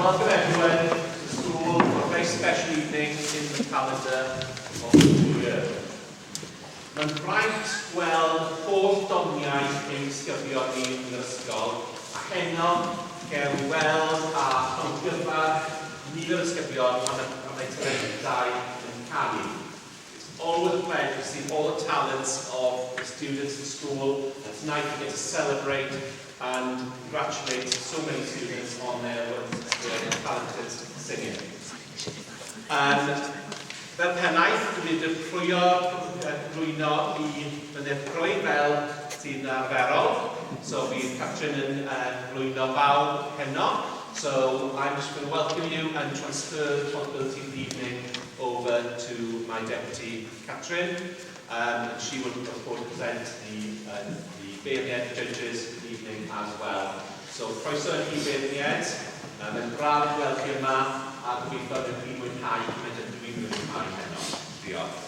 Welcome everyone to the school for a very special evening in the calendar of the new year. Mae'n fraint gweld holl doniau ein disgyblion ni yn yr ysgol, a heno gewn ni weld a llongyfarch nifer o ddisgyblion am am eu talentau yn canu. It's always a pleasure to see all the talents of the students in school, and tonight we get to celebrate and congratulate so many students on their, their talented singing. Fel pennaeth, dwi'n mynd dirprwyo cyflwyno i fy ndirprwy fel sy'n arferol. So bydd Catrin yn cyflwyno bawb heno. So I'm just going to welcome you and transfer the responsibility for the evening over to my deputy, Catrin. And she will of course present the beirniaid, the judges, the evening as well. So croeso i chi beirniaid. Mae'n braf gweld chi yma a gobeithio ydych chi'n mwynhau gymaint â dwi'n mwynhau heno. Diolch.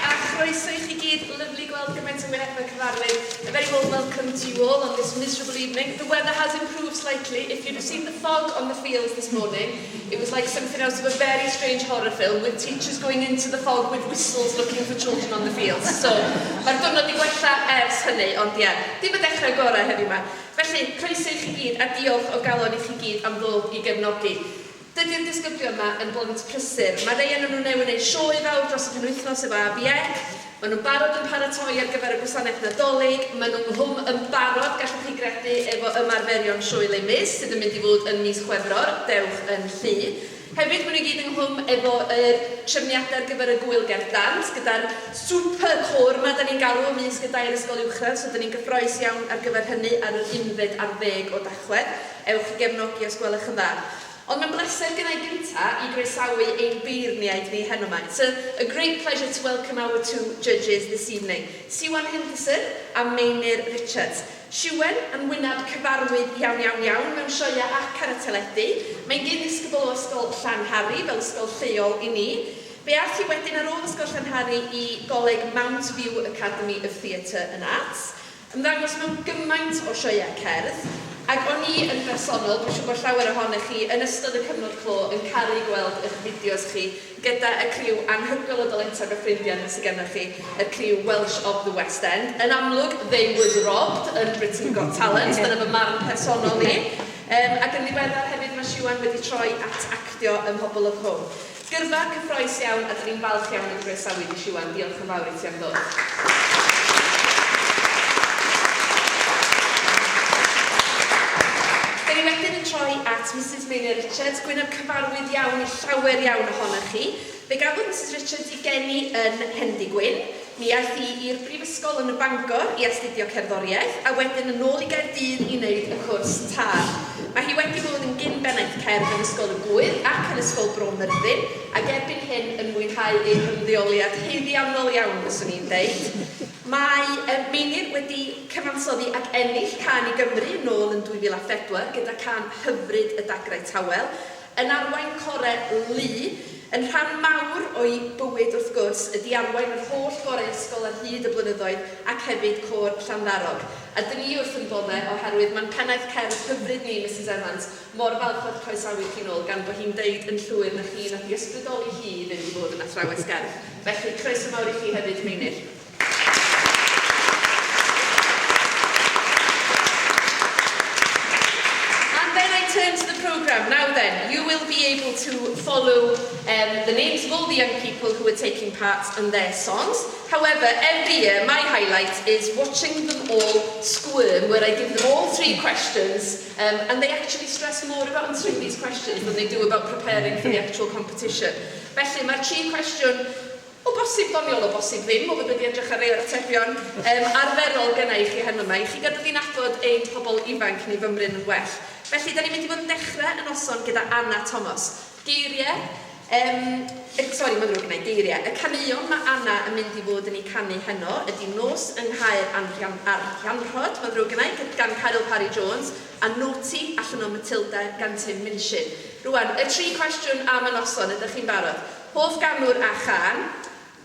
A chroeso i chi gyd. Lyfli gweld gymaint o wynebau cyfarwydd. A very warm welcome to you all on this miserable evening. The weather has improved slightly. If you'd have seen the fog on the fields this morning, it was like something out of a very strange horror film with teachers going into the fog with whistles looking for children on the fields. So, mae'r diwrnod 'di gwella ers hynny, ond ie, dim y dechrau gorau heddiw yma. Felly, croeso i chi gyd a diolch o galon i chi gyd am ddod i gefnogi. Dydy'r disgyblion yma yn blant prysur. Mae rhai ohonyn nhw newydd wneud sioe fawr dros y penwythnos efo ABEC. Maen nhw'n barod yn paratoi ar gyfer y gwasanaeth Nadolig. Maen nhw'n nghlwm yn barod, gallwch chi gredu, efo ymarferion sioe Les Mis, sydd yn mynd i fod yn mis Chwefror. Dewch yn llu. Hefyd, maen nhw i gyd ynghlwm efo yr trefniadau ar gyfer y Gŵyl Gerdd Dant, gyda'r super côr 'ma 'dan ni'n galw ymysg y dair ysgol uwchradd, so 'dan ni'n gyffrous iawn ar gyfer hynny ar yr unfed ar ddeg o Dachwedd. Ewch i gefnogi os gwelwch yn dda. Ond mae'n bleser gynna i gynta i groesawu ein beirniaid ni heno 'ma. It's a, a great pleasure to welcome our two judges this evening, Siwan Henderson a Meinir Richards. Siwan yn wyneb cyfarwydd iawn iawn iawn mewn sioeau ac ar y teledu. Mae'n gyn ddisgybl o Ysgol Llanhari, fel ysgol lleol i ni. Fe aeth hi wedyn ar ôl Ysgol Llanhari i Goleg Mount View Academy of Theatre and Arts. Ymddangos mewn gymaint o sioeau cerdd, ac o'n i yn bersonol, dwi'n siŵr bod llawer ohonoch chi yn ystod y cyfnod clo yn caru gweld eich fideos chi gyda y criw anhygoel o dalentog a ffrindiau 'na sydd gennoch chi, y criw Welsh of the West End. Yn amlwg, they was robbed yn Britain Got Talent, dyna fy marn personol i. Ac yn ddiweddar hefyd mae Siwan wedi troi at actio ym Mhobol y Cwm. Gyrfa cyffrous iawn a 'dan ni'n falch iawn o dy groesawu di Siwan, diolch yn fawr i ti am ddod. 'Dan ni wedyn yn troi at Misus Meinir Richards, gwyneb cyfarwydd iawn i llawer iawn ohonoch chi. Fe gafodd Misus Richards ei geni yn Hendy-gwyn. Mi aeth hi i'r brifysgol yn Bangor i astudio cerddoriaeth, a wedyn yn ôl i Gaerdydd i wneud y cwrs tar. Mae hi wedi bod yn gyn-bennaeth cerdd yn Ysgol y Gŵyr ac yn Ysgol Bro Myrddin, ac erbyn hyn yn mwynhau ei hymddeoliad haeddiannol iawn, fyswn i'n deud. Mae Meinir wedi cyfansoddi ac ennill Cân i Gymru yn ôl yn 2004 gyda cân hyfryd Y Dagrau Tawel, Yn arwain corau lu, yn rhan mawr o'i bywyd wrth gwrs, ydi arwain yr holl gorau ysgol ar hyd y blynyddoedd ac hefyd Côr Llanddarog. A dyn ni wrth yn bodde oherwydd ma'n pennaeth cerdd hyfryd ni, Misus Evans, mor falch o'ch croesawu chi nôl gan bo hi'n deud yn llwyr na chi nath i ysbrydoli hi i fynd i fod yn athrawes gerdd. Felly, croeso mawr i chi hefyd, Meinir. And then I turn to the programme. Now then, you will be able to follow the names of all the young people who are taking part and their songs. However, every year my highlight is watching them all squirm, where I give them all three questions, and they actually stress more about answering these questions than they do about preparing for the actual competition. Felly, mae'r tri cwestiwn o bosib doniol, o bosib ddim, o fod wedi edrych ar rei o'r atebion arferol genna i chi heno 'ma, i chi gadael i nabod ein pobl ifanc ni fymryn yn well. Felly, da ni'n mynd i fod yn dechrau y noson gyda Anna Thomas. Geiriau, yym, sori, mae'n ddrwg genna i, geiriau. Y caneuon mae Anna yn mynd i fod yn eu canu heno ydy Nos yng Nghaer Anrhian, Arianrhod, mae'n ddrwg genna i, gan Caryl Parry Jones, a Naughty allan o Matilda gan Tim Minchin. Rwan, y tri cwestiwn am y noson, ydych chi'n barod? Hoff ganwr a chân.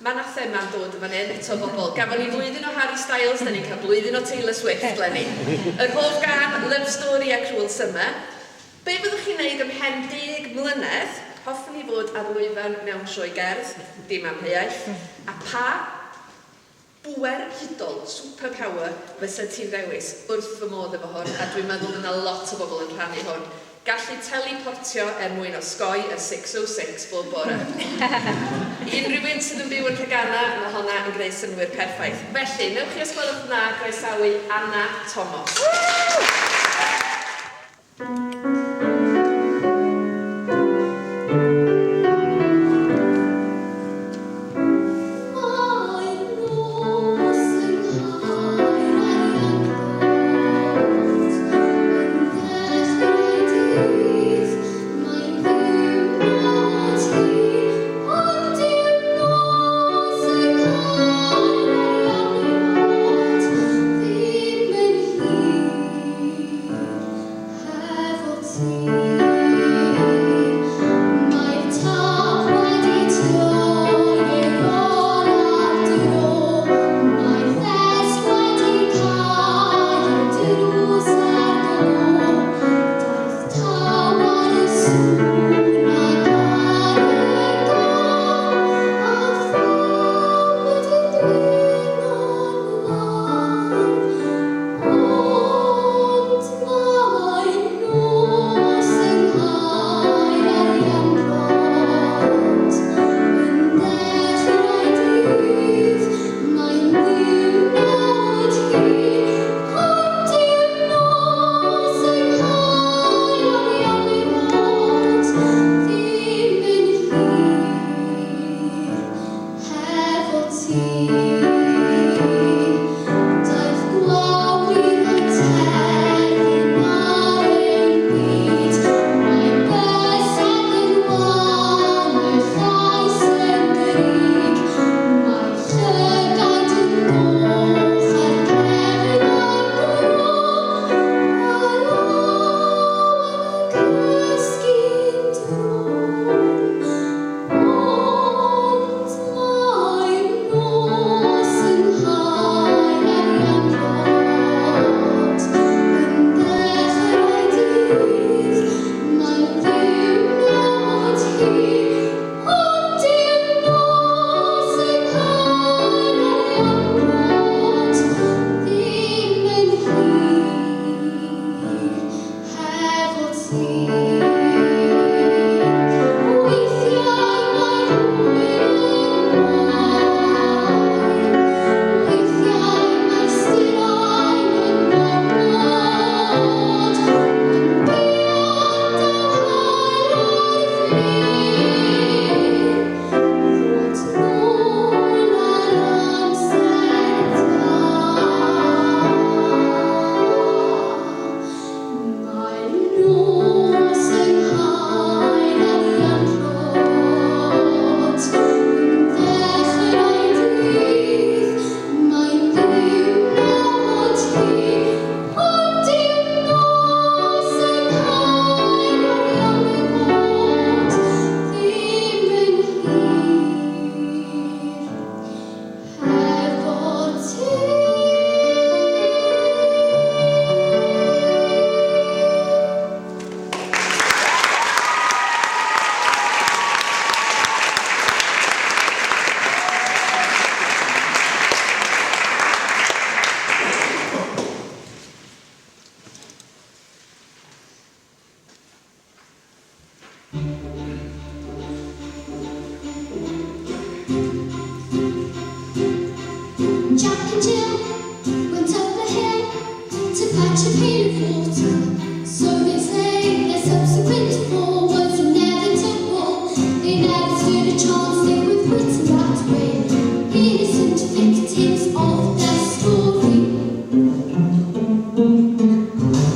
Mae 'na thema'n dod yn fan hyn eto bobl. Gafon ni flwyddyn o Harry Styles, da ni'n cael blwyddyn o Taylor Swift 'leni. Yr hoff gân, Love Story a Cruel Summer. Be fyddwch chi'n neud ymhen 10 mlynedd? Hoffwn i fod ar lwyfan mewn sioe gerdd, dim amheuaeth. A pa bwer hudol, superpower, fysa ti'n ddewis? Wrth fy modd efo hwn, a dwi'n meddwl bod yna lot o bobl yn rhannu hwn. Gallu teleportio er mwyn osgoi y 606 bob bore. I unrhyw un sydd yn byw yn Nhreganna, mae honna yn gwneud synnwyr perffaith. Felly, newch chi os gwelwch yn dda groesawu Anna Tomos. Mae'r nos yng Nghaer Arianrhod yn ddechrau dydd, mae'n ddiwrnod hir, ond dyw'r nos yng Nghaer Arianrhod ddim yn hir hefo ti. Mae'r tap wedi troi ei ôl ar dro. Mae'r ddesg wedi cau y drws ar glo. Daeth taw ar y sŵn ac ar y gân, a phawb wedi blino'n lân. Ond mae'r nos yng Nghaer Arianrhod yn ddechrau dydd, mae'n ddiwrnod hir, ond dyw'r nos yng Nghaer Arianrhod ddim yn hir hefo ti. Daeth gwawr i roi terfyn ar ein byd. Mae bysedd yn wan, y llais yn gryg. Mae llygaid yn goch a'r cefn ar glo. A'r lawen yn cysgu'n drwm. Ond mae'r nos yng Nghaer Arianrhod yn ddechrau dydd, mae'n ddiwrnod hir, ond dyw'r nos yng Nghaer Arianrhod ddim yn hir hefo ti. Weithiau mae hwyl yn wael, weithiau mae straen yn gormod, ond buan daw haul ar fry, ddod nôl ar amser da. Mae'r nos yng Nghaer Arianrhod yn ddechrau dydd, mae'n ddiwrnod hir, ond dyw'r nos yng Nghaer Arianrhod ddim yn hir hefo ti. Jack and Jill went up the hill to fetch a pail of water. So they say their subsequent fall was inevitable. They never stood a chance, they were written that way. Innocent victims of their story.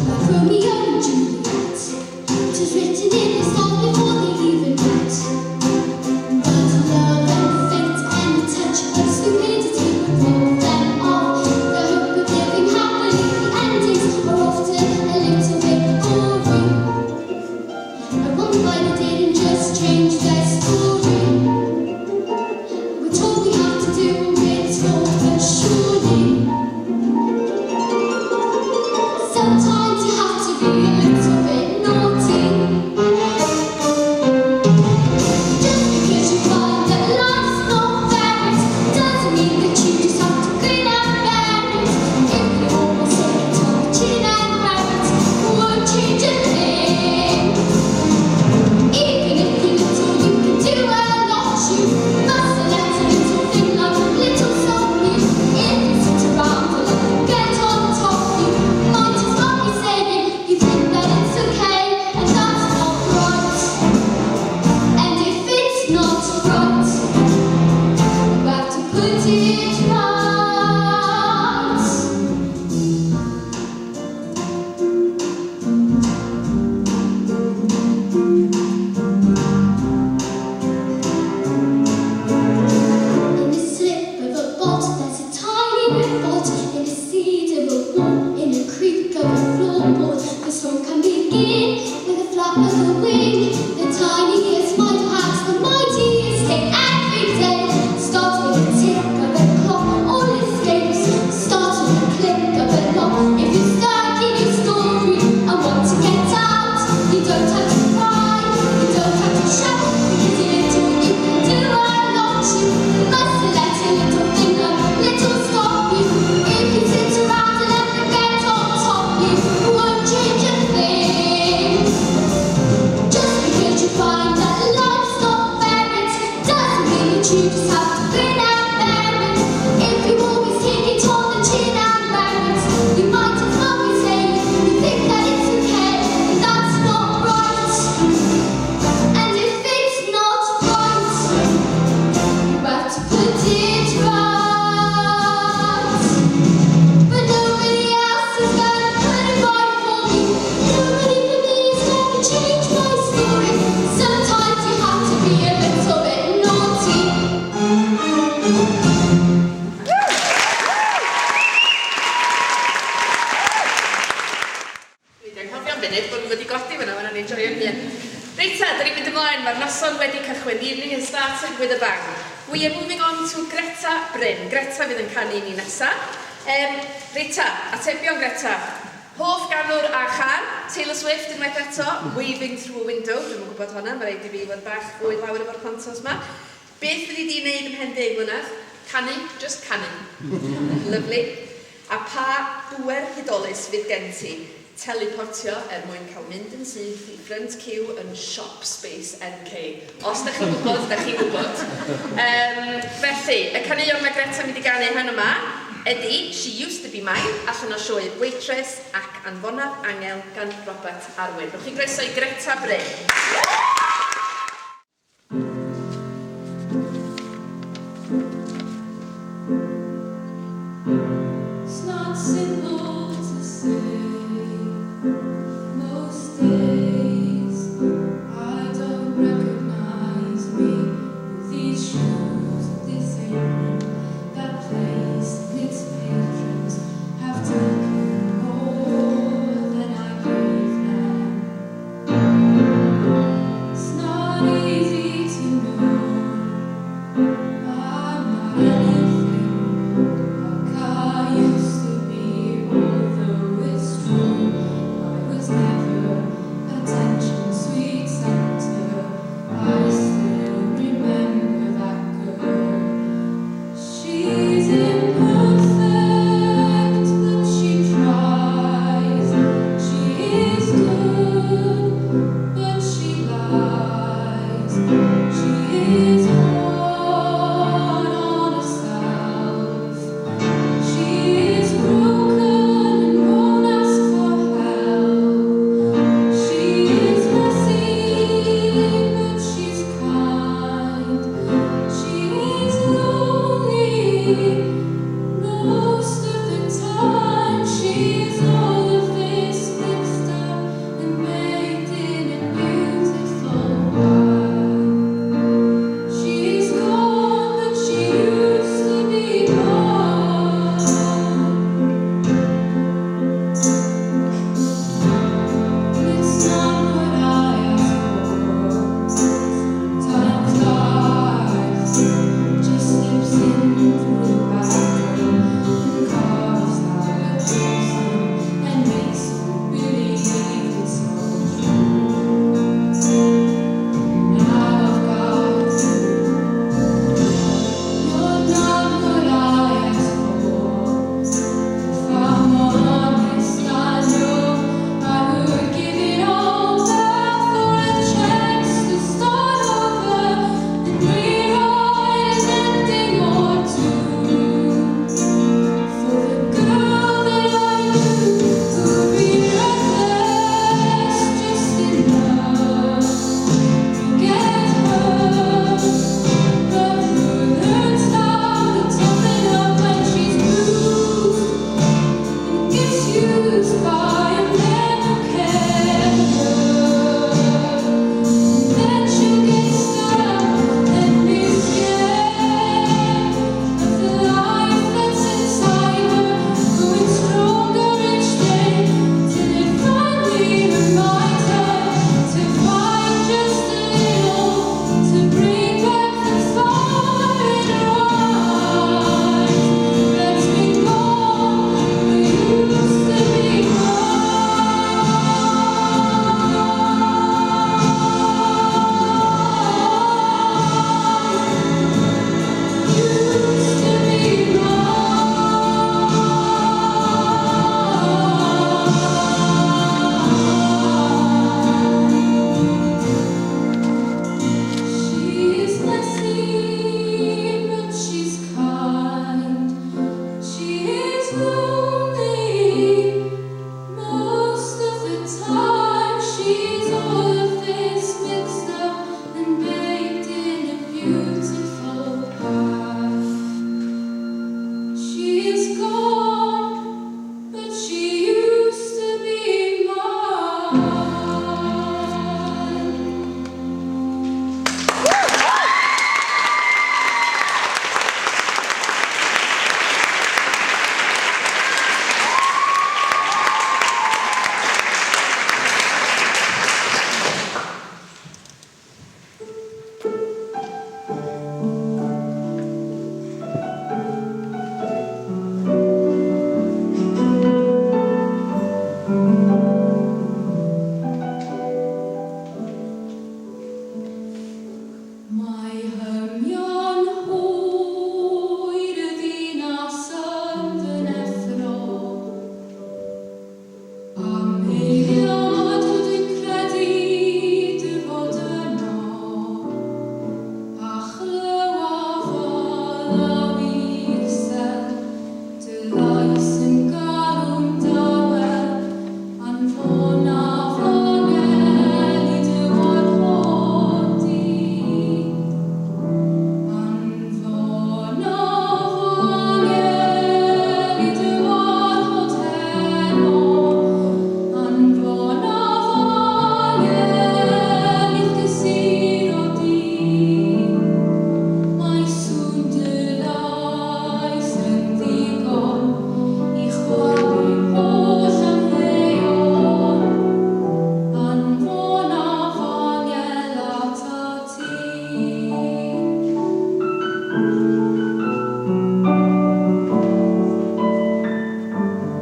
Like Romeo and Juliet, 'twas written in the stars before they even met. That love and fate and a touch of stupidity would roll them off. The hope of living happily, the endings are often a fault in the seed of a war, in the creak of a floorboard. The storm can begin with a flap of the wing. The tiniest might perhaps the mightiest day every day starts with a tick of a clock. All escapes starts with a click of a lock. If you're stuck in your story and want to get out, you don't have to cry, you don't have to shout, because a little you can do a lot. You mustn't let a little thing a little stop you. If you sit around and let them get on top, you won't change a thing. Just because you find that life's not fair, it doesn't mean that you just have to grin and bear it. If you always take it on the chin and wear it, you might as well be saying you think that it's okay, and that's not right. And if it's not right, you have to put it right. But nobody else is gonna put it right for me. Nobody but me is gonna change my story. Sometimes you have to be a little bit naughty. Dwi wedi anghofio am funud bod fi wedi godi fyna, mae'n ni'n joio'n hun. Reit ta, da ni'n mynd ymlaen, mae'r noson wedi cychwyn. The evening has started with a bang. We are moving on to Greta Bryn. Greta fydd yn canu i ni nesa. Reit ta, atebion Greta. Hoff ganwr a chân, Taylor Swift unwaith eto, Waving Through a Window, dwi'm yn gwybod hwnna, mae rhaid i fi fod bach fwy lawr efo'r plantos ma. Beth fyddi di'n neud ymhen 10 mlynedd? Canu, just canu. Lovely. A pa bŵer hudolus fydd gen ti? Teleportio er mwyn cael mynd yn syth i front queue yn Shop Space MK. Os da chi'n gwybod, da chi'n gwybod. Felly, y caneuon mae Greta mynd i ganu heno yma ydy She Used to Be Mine, allan o sioe Waitress ac Anfonaf Angel gan Robert Arwyn. Rhowch chi groeso i Greta Bryn. It's not simple to say. Most days I don't recognize me with these shoes, this apron, that place and its patrons have taken more than I gave them. It's not easy to know I'm not anything like I used to be, although it's true.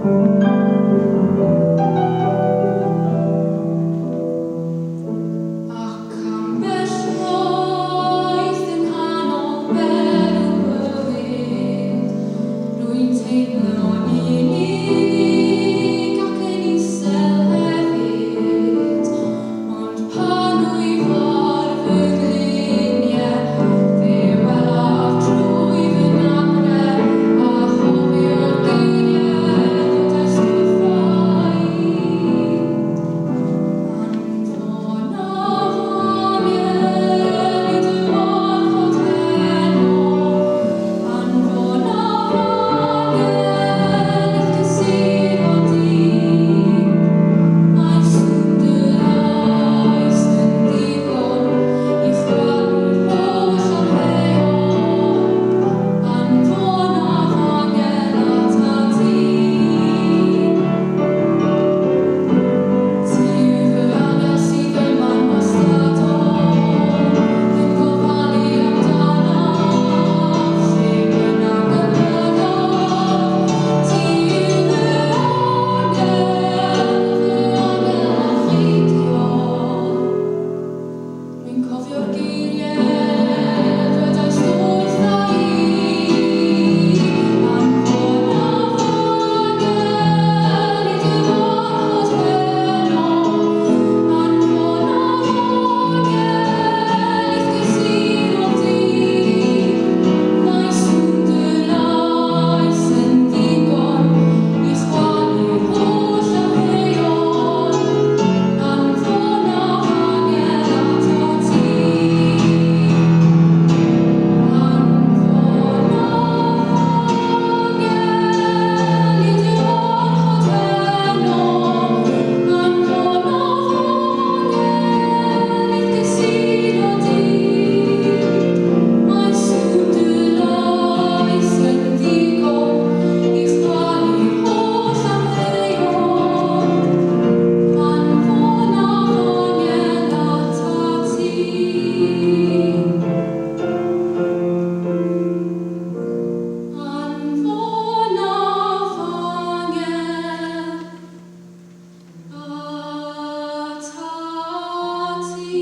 Ac ambell waith yng nghanol berw bywyd, rwy'n teimlo'n unig ac yn isel hefyd. Ond pan wyf ar fy ngliniau, fe welaf trwy fy nagre a chofio'r geiriau ddwedais wrtha i. Anfonaf angel i dy warchod heno, anfonaf angel i'th gysuro di. Mae sŵn dy lais yn ddigon i chwalu'r holl amheuon. Anfonaf angel atat ti. Ti yw fy angel sydd yma'n wastadol, yn gofalu amdanaf, lle bynnag y byddaf. Ti yw fy angel, fy angel anrheidiol. Rwy'n cofio'r geiriau ddwedais wrtha i. Anfonaf angel i dy warchod heno, anfonaf angel i'th gysuro di. Mae sŵn dy lais yn ddigon i chwalu'r holl amheuon. Anfonaf angel atat ti. Anfonaf angel i dy warchod heno, anfonaf angel i'th gysuro di. Mae sŵn dy lais yn ddigon i chwalu'r holl amheuon. Anfonaf angel atat ti. Anfonaf angel atat ti.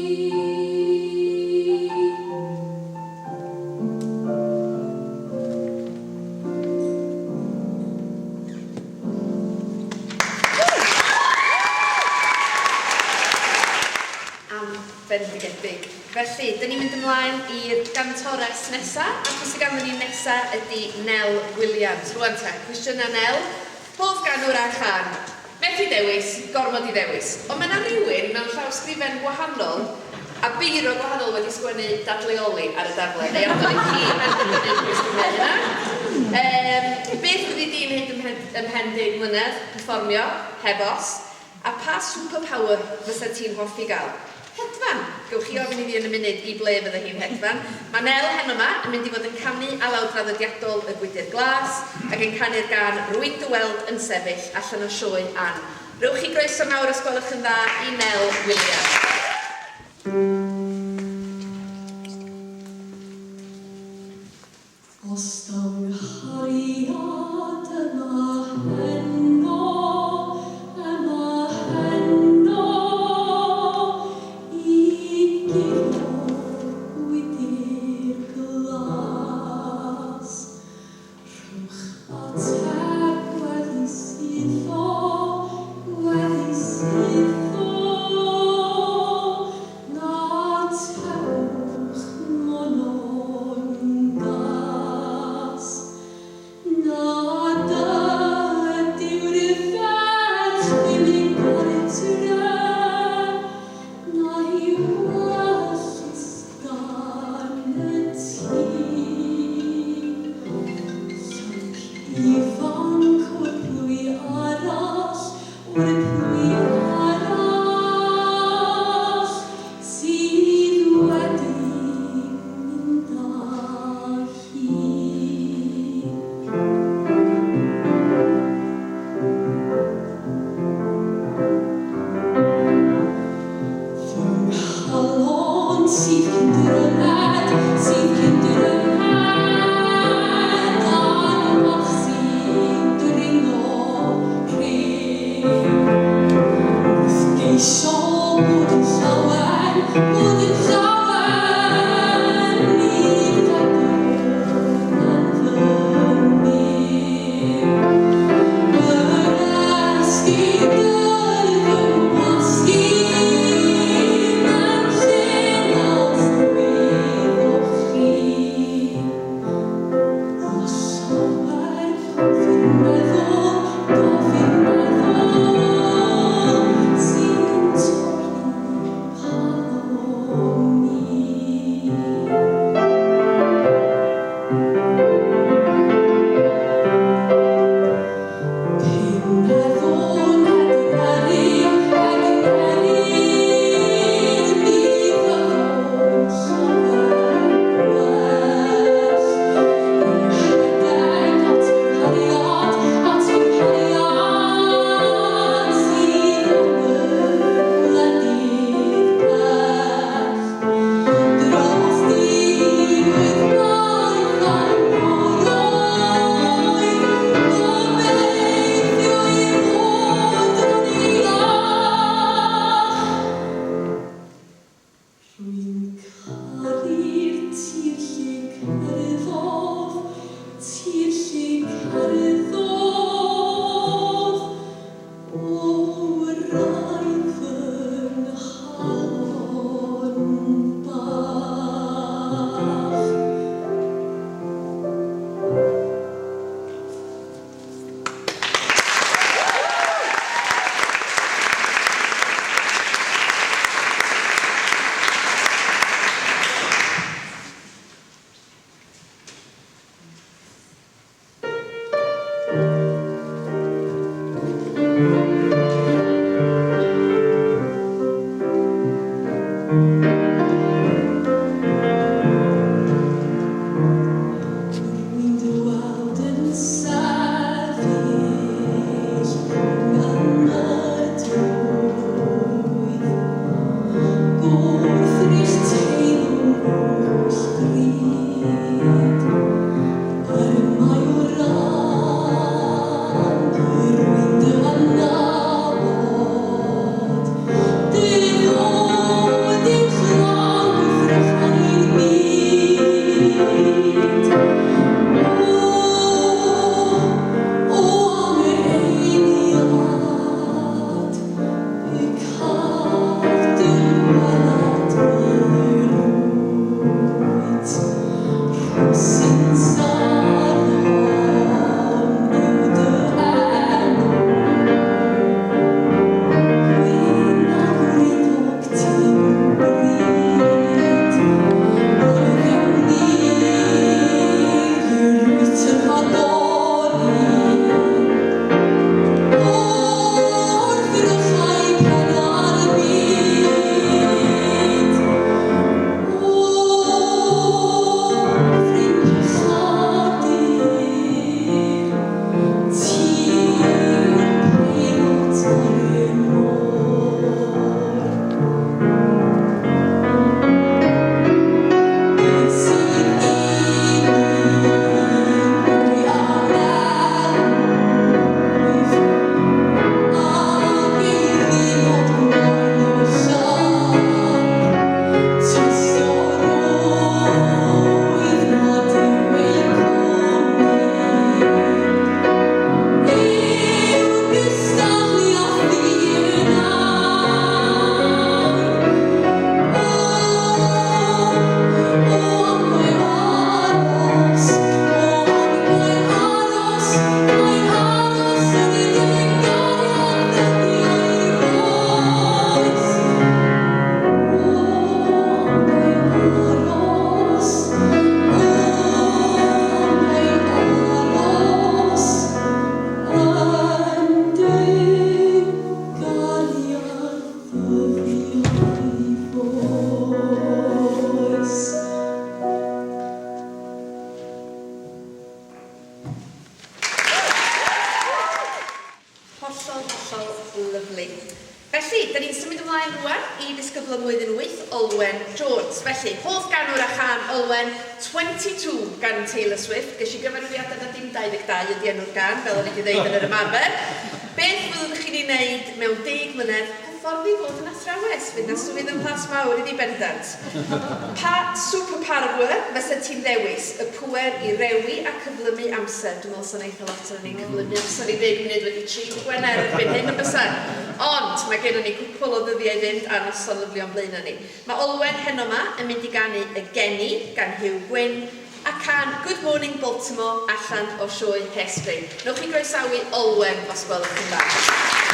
Am bendigedig. Felly, dyn ni'n mynd ymlaen i'r gantores nesa, a pwy sydd ganddo ni nesa ydy Nel Williams. Rwan te, cwestiynau Nel, hoff ganwr a chân. Methu dewis, gormod i ddewis. Ond mae yna rhywun mewn llawsgrifen gwahanol a beiro gwahanol wedi sgwennu dadleoli ar y darllen. Neu amdano chi benderfynu pwy sy'n gwneud hynna. Beth fyddi di'n neud ymhen 10 mlynedd? Perfformio, heb os. A pa superpower fysa ti'n hoffi gael? Hedfan! Gewch chi ofyn i fi yn y munud i ble fydde hi'n hedfan. Mae Nel heno yma yn mynd i fod yn canu alaw draddodiadol y Gwydyr Glas ac yn canu'r gân Rwy'n dy weld yn sefyll allan o sioe Ann. Rhowch chi groeso mawr os gwelwch yn dda i Nel Williams. Os daw nghariad yma heno, yma heno, i guro'r gwydyr glas. Rhowch ateb gweddus iddo, gweddus iddo, na. bod yn llawen, bod yn llawen, mi fyddai bod yn fy myr. Yr esgid yn fy ngwasgu mewn lle nas gwyddoch chi. A llawer gofyn meddwl, gofyn meddwl, sy'n torri nghalon i. Pum meddwl edyn erin, edyn erin, mi fyddwn llawer gwell. I rhedeg at fy nghariad, at fy nghariad sydd yn y gwledydd pell. Dros diwedd maith a'r moroedd, gobeithio ei fod yn iach. Rwy'n caru'r tir lle cerddodd, tir lle cerddodd, o wraidd fy nghalon bach. Rwy'n dy weld yn sefyll rhwng y doedd, gwrthrych teilwng oll bryd, er mai o ran rwy'n dy adnabod, dy fod uwchlaw gwrthrychau'r byd. O, o am yr eiliad y caf dy weled fel yr wyt, Rhosyn Saron yw dy enw, gwyn a gwridog ti'n bryd, ar ddewnir yr wyt yn rhagori. Wrth ddrychau penna'r byd, o fryn pechadur, ti yw'r peilot ar y môr. Beth sydd i mi mwy a welwyf, ag eilunod gwael y llawr, Trysorwydd nad yw ei cwmni, yw gystadlu â thi yn awr. O, o am gael aros, o am gael aros, gael aros yn dy gariad ddyddiau'r oes. O am gael aros, o am gael aros, yn dy gariad ddyddiau oes. Hollol, hollol lyfli. Felly, da ni'n symud ymlaen rwan i ddisgybl ym mlwyddyn 8, Olwen Jones. Felly, hoff ganwr a chân Olwen, 22 gan Taylor Swift. Ges i gyfarwyddiadau na dim 22 ydi enw'r gân, fel o'n i wedi dweud yn yr ymarfer. Beth fyddwch chi'n ei wneud mewn 10 mlynedd? hyfforddi fod yn athrawes. Fydd 'na swydd ym Mhlas Mawr iddi bendant. Pa superpower fysa ti'n ddewis? Y pŵer i rewi a cyflymu amser. Dwi'n meddwl sa'n eitha lot o'n ni'n cyflymu amser i ddeg munud wedi tri Gwener erbyn hyn yn bysa? Ond mae gennym ni cwpl o ddyddiau i fynd a noson lyfli o'n blaenau ni. Mae Olwen heno 'ma yn mynd i ganu Y Geni gan Huw Gwyn a cân Good Morning Baltimore allan o sioe Hairspray. Newch chi groesawu Olwen os gwelwch yn dda.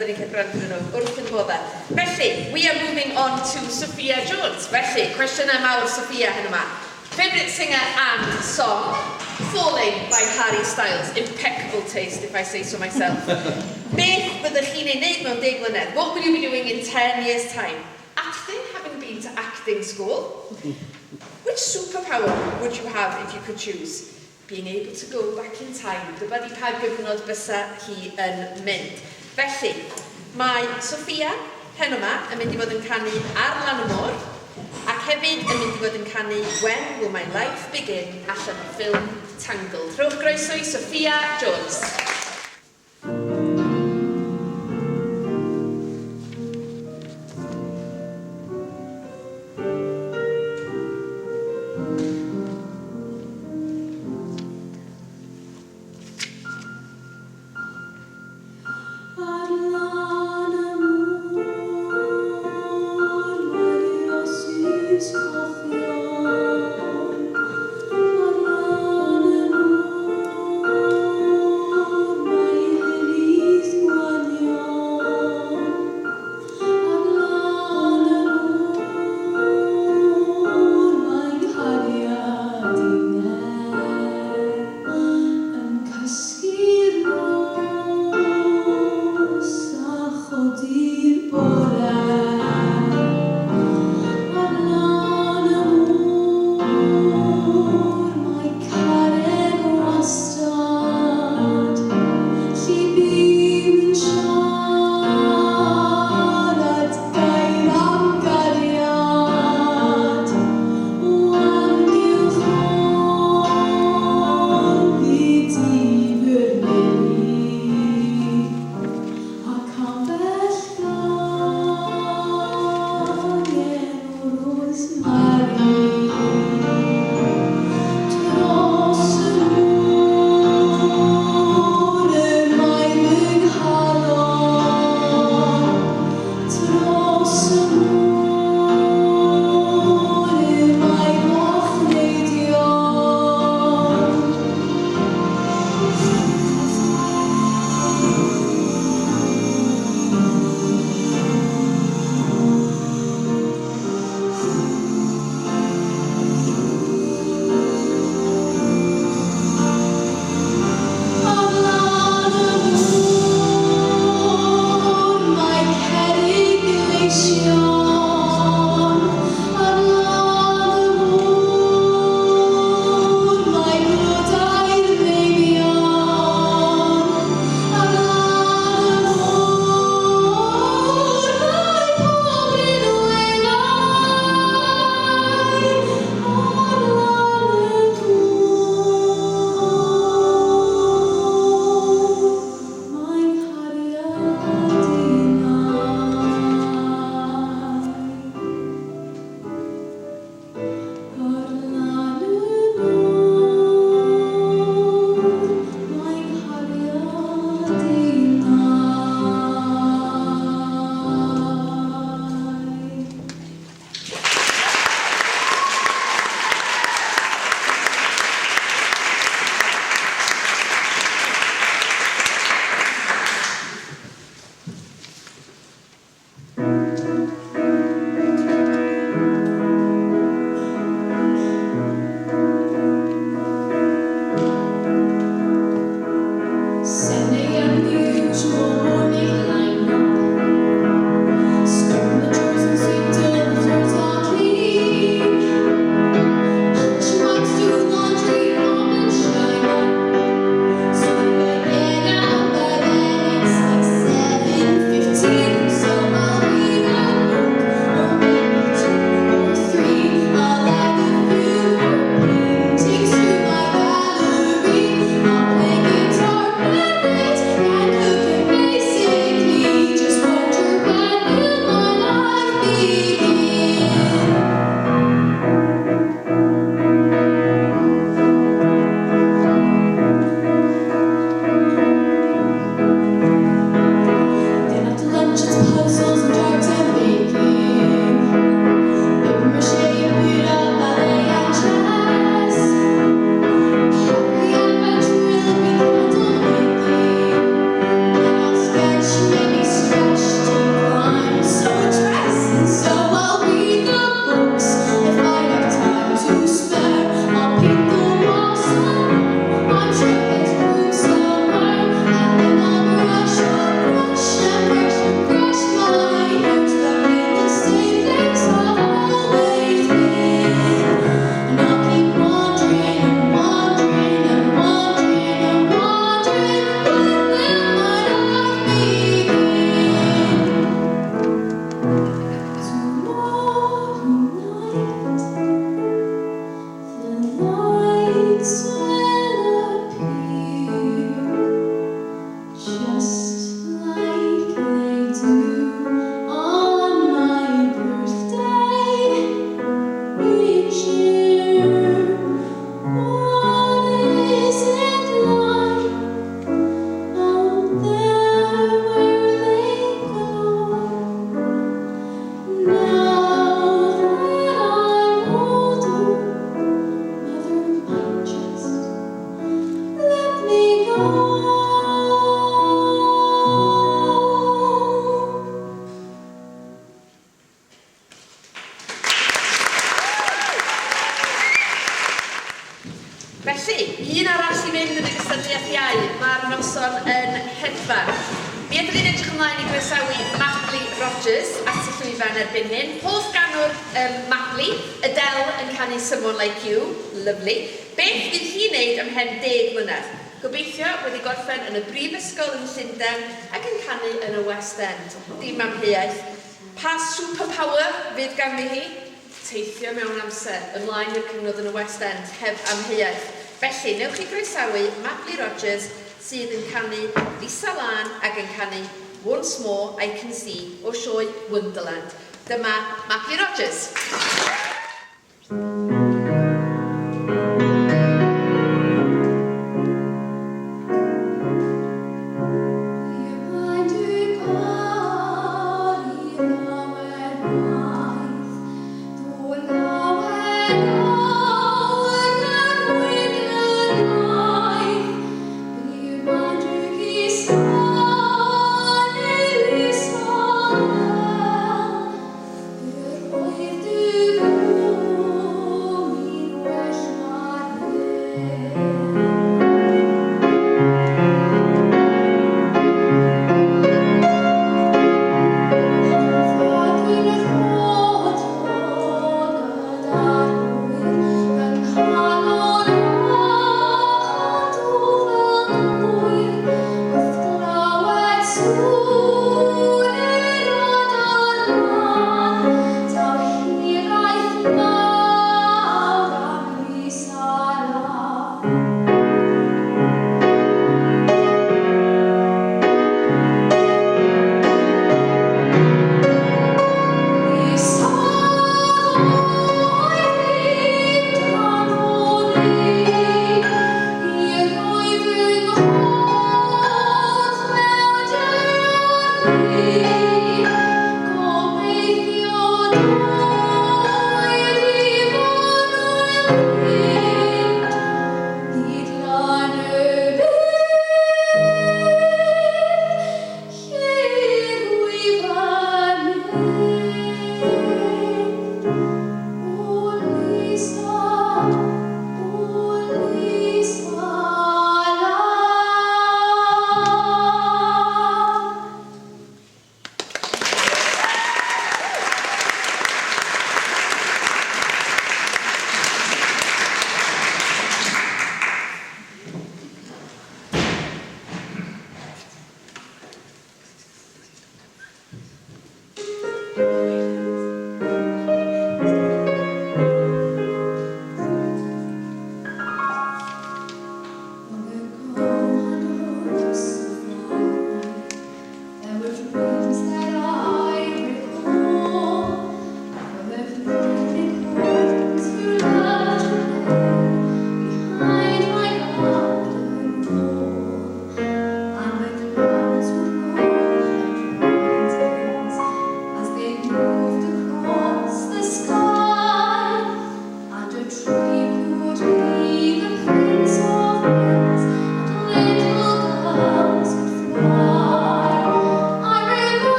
byddwn ni'n cael gwrando arnyn nhw wrth yn boddau. Felly, we are moving on to Sophia Jones. Felly, cwestiynau mawr Sophia heno 'ma. Favourite singer and song? Falling by Harry Styles. Impeccable taste, if I say so myself. Beth byddwch chi'n ei wneud mewn 10 mlynedd? What will you be doing in 10 years' time? Acting, having been to acting school. Which superpower would you have if you could choose? Being able to go back in time. Dybed i pa gyfnod bysa hi yn mynd. Felly, mae Sophia heno yma yn mynd i fod yn canu Ar Lan y Môr ac hefyd yn mynd i fod yn canu When Will My Life Begin allan o ffilm Tangled. Rhowch groeso i Sophia Jones. Ar lan y môr mae rosys cochion. Ar lan y môr mae lilis gwynion. Ar lan y môr mae nghariad inne yn cysgu'r nos a chodi'r bore. Ar lan Felly, un arall i fynd yn y gystadleuaeth iau, mae'r noson yn hedfan. Mi ydyn ni'n edrych ymlaen i groesawu Mabli Rogers at y llwyfan erbyn hyn. Hoff ganwr um, Mabli, Adele yn canu Someone Like You, lovely. Beth fydd hi'n neud ymhen 10 mlynedd? Gobeithio wedi gorffen yn y brifysgol yn Llundain ac yn canu yn y West End. Dim amheuaeth. Pa superpower fydd ganddi hi? Teithio mewn amser, ymlaen i'r cyfnod yn y West End, heb amheuaeth. Felly, newch chi groesawu Mabli Rogers sydd yn canu Lisa Lân ac yn canu Once More I Can See o sioe Wonderland. Dyma Mabli Rogers.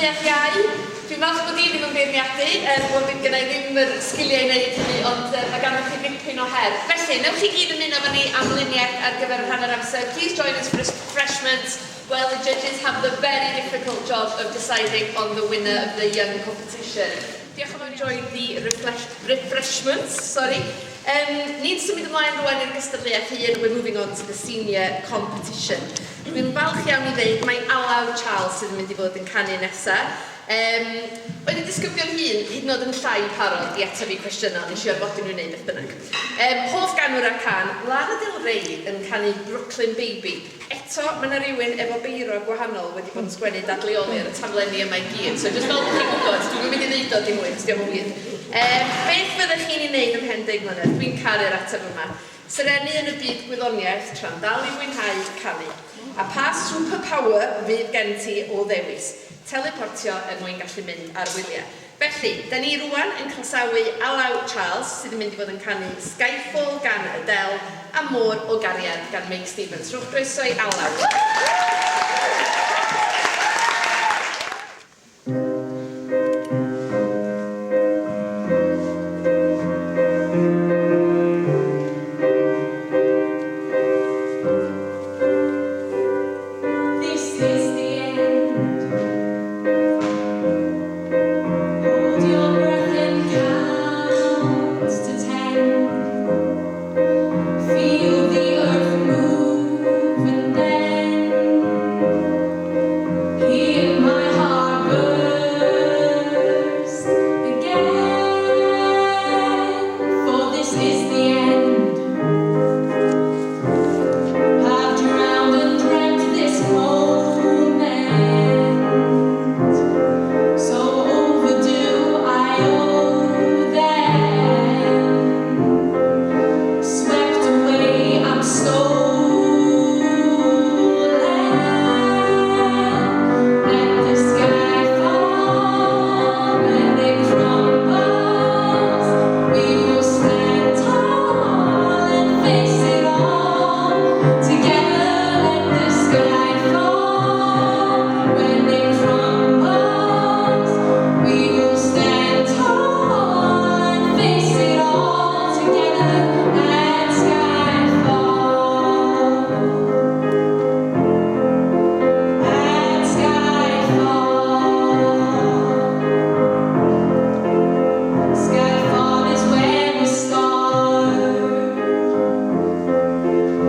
gystadleuaeth iau. Dwi'n falch bod i ddim yn beirniadu, er bod ddim gynna i ddim yr sgiliau i wneud hynny, ond mae ganddo chi ddipyn o her. Felly, newch chi gyd ymuno efo ni am luniaeth ar gyfer yr hanner amser. Please join us for refreshments while the judges have the very difficult job of deciding on the winner of the young competition. Diolch am enjoy the refreshments. Sorry. Ni'n symud ymlaen rwan i'r gystadleuaeth hŷn. We're moving on to the senior competition. Dwi'n falch iawn i ddeud mai Alaw Charles sydd yn mynd i fod yn canu nesaf. Oedd y disgyblion hŷn hyd yn oed yn llai parod i ateb eu cwestiynau, nes i orfodi nhw i wneud beth bynnag. Hoff ganwr a cân, Lana Del Rey yn canu Brooklyn Baby. Eto, mae yna rywun efo beiro gwahanol wedi bod yn sgwennu dadleoli ar y taflenni yma i gyd. So, jyst fel bod chi'n gwybod, dwi'm yn mynd i ddeud o dim mwy, achos dio'm yn wir. Beth fyddech chi'n ei wneud ymhen 10 mlynedd? Dwi'n caru'r ateb yma. Serennu yn y byd gwyddoniaeth tra'n dal i fwynhau canu. A pa superpower fydd gen ti o ddewis? Teleportio er mwyn gallu mynd ar wyliau. Felly, da ni rwan yn croesawu Alaw Charles, sydd yn mynd i fod yn canu Skyfall gan Adele a Môr o Gariad gan Meic Stevens. Rhowch groeso i Alaw. This is the end. Hold your breath and count to 10. Feel the earth move and then hear my heart burst again. For this is the end. I've drowned and dreamt this moment, so overdue I owe them. Swept away, I'm stolen. Let the sky fall when it crumbles. We will stand tall and face it all together. Let the sky fall when it crumbles. We will stand tall and face it all together at skyfall. At skyfall. Skyfall is where we start.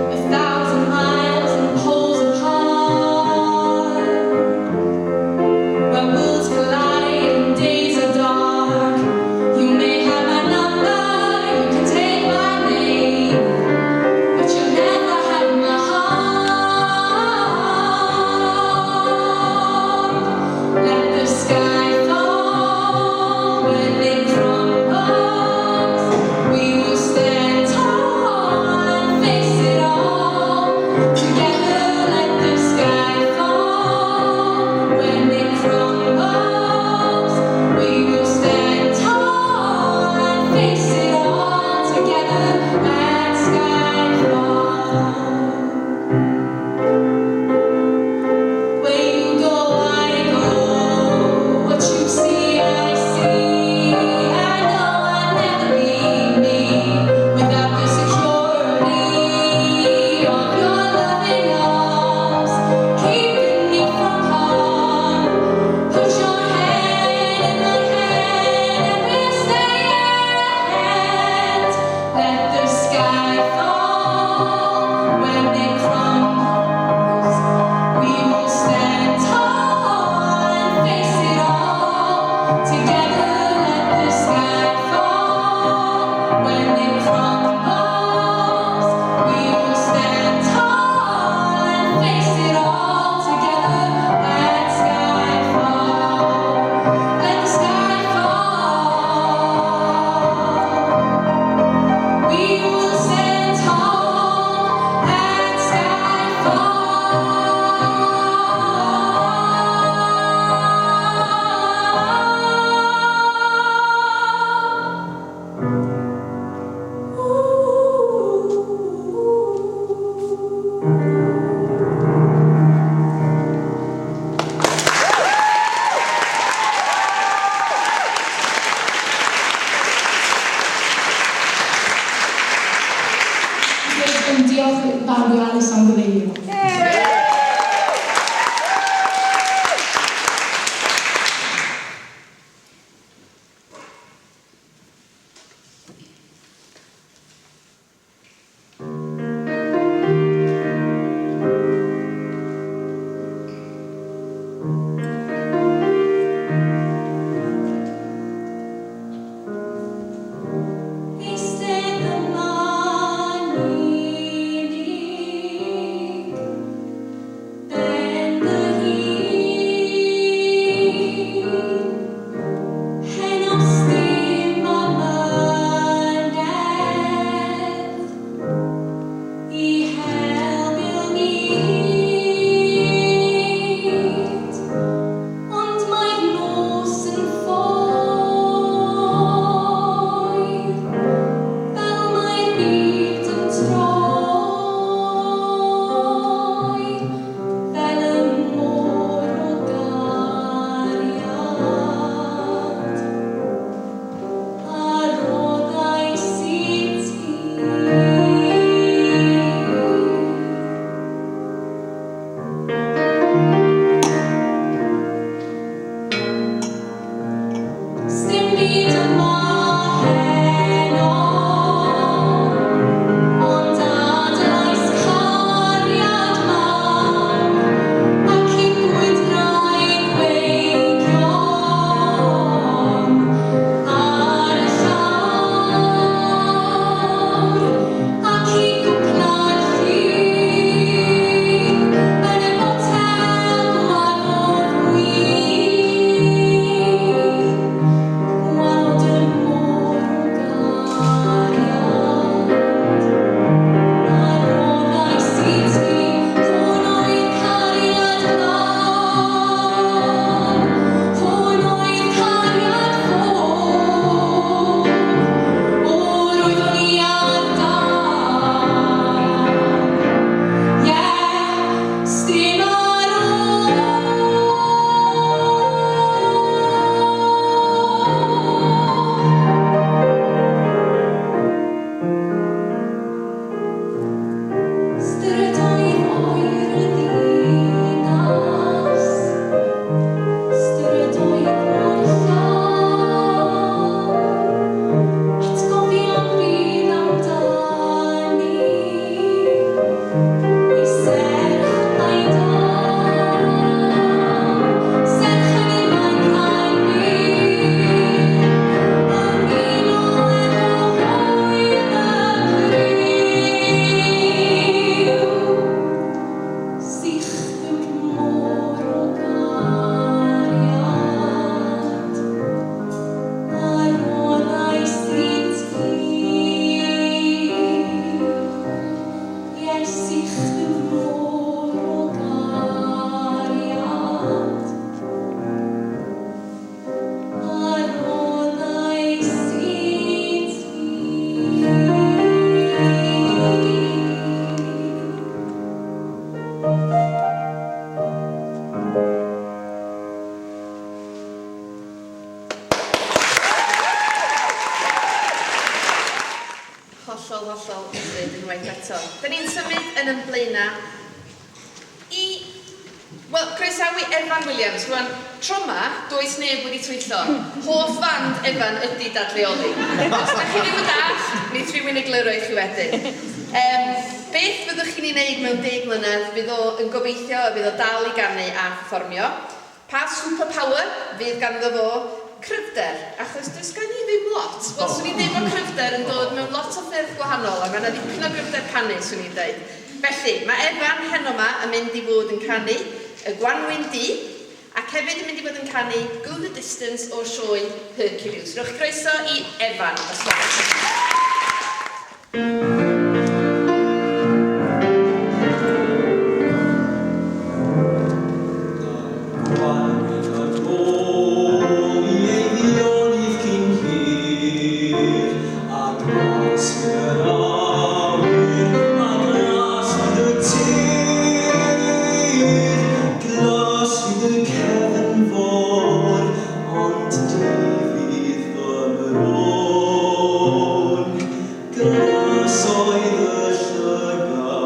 1,000 miles and poles apart. Where worlds collide and days are dark. You may have my number, you can take my name, but you'll never have my heart. Let the sky fall when it crumbles. We will stand tall and face it all together. Let the sky fall when it crumbles. We will stand tall and face it all together at skyfall. Where you go, I go. What you see, I see. I know I'd never be me without the security of your loving Hollol, hollol hyfryd unwaith eto. Da ni'n symud yn ein blaenau i, wel, croesawu Efan Williams. Rwan, tro 'ma, does neb wedi twyllo. Hoff fand Efan ydy Dadleoli. Os da chi ddim yn dallt, neith rhywun egluro i chi wedyn. Beth fyddwch chi'n ei wneud mewn 10 mlynedd? Fydd o yn gobeithio y bydd o dal i ganu a pherfformio. Pa superpower fydd ganddo fo? Cryfder, achos does gan i ddim lot. Wel, swn i'n dweud bod cryfder yn dod mewn lot o ffyrdd gwahanol, a mae yna ddipyn o gryfder canu, swn i'n dweud. Felly, mae Efan heno 'ma yn mynd i fod yn canu y Gwanwyn Du, ac hefyd yn mynd i fod yn canu Go the Distance o'r sioe Hercules. Rhowch croeso i Efan, os gwelwch yn dda. Gwanwyn yn ôl i Eifionydd cyn hir, a glas fydd yr awyr, a glas fydd y tir, glas fydd y cefnfor, ond du fydd fy mron. Glas oedd y llygaid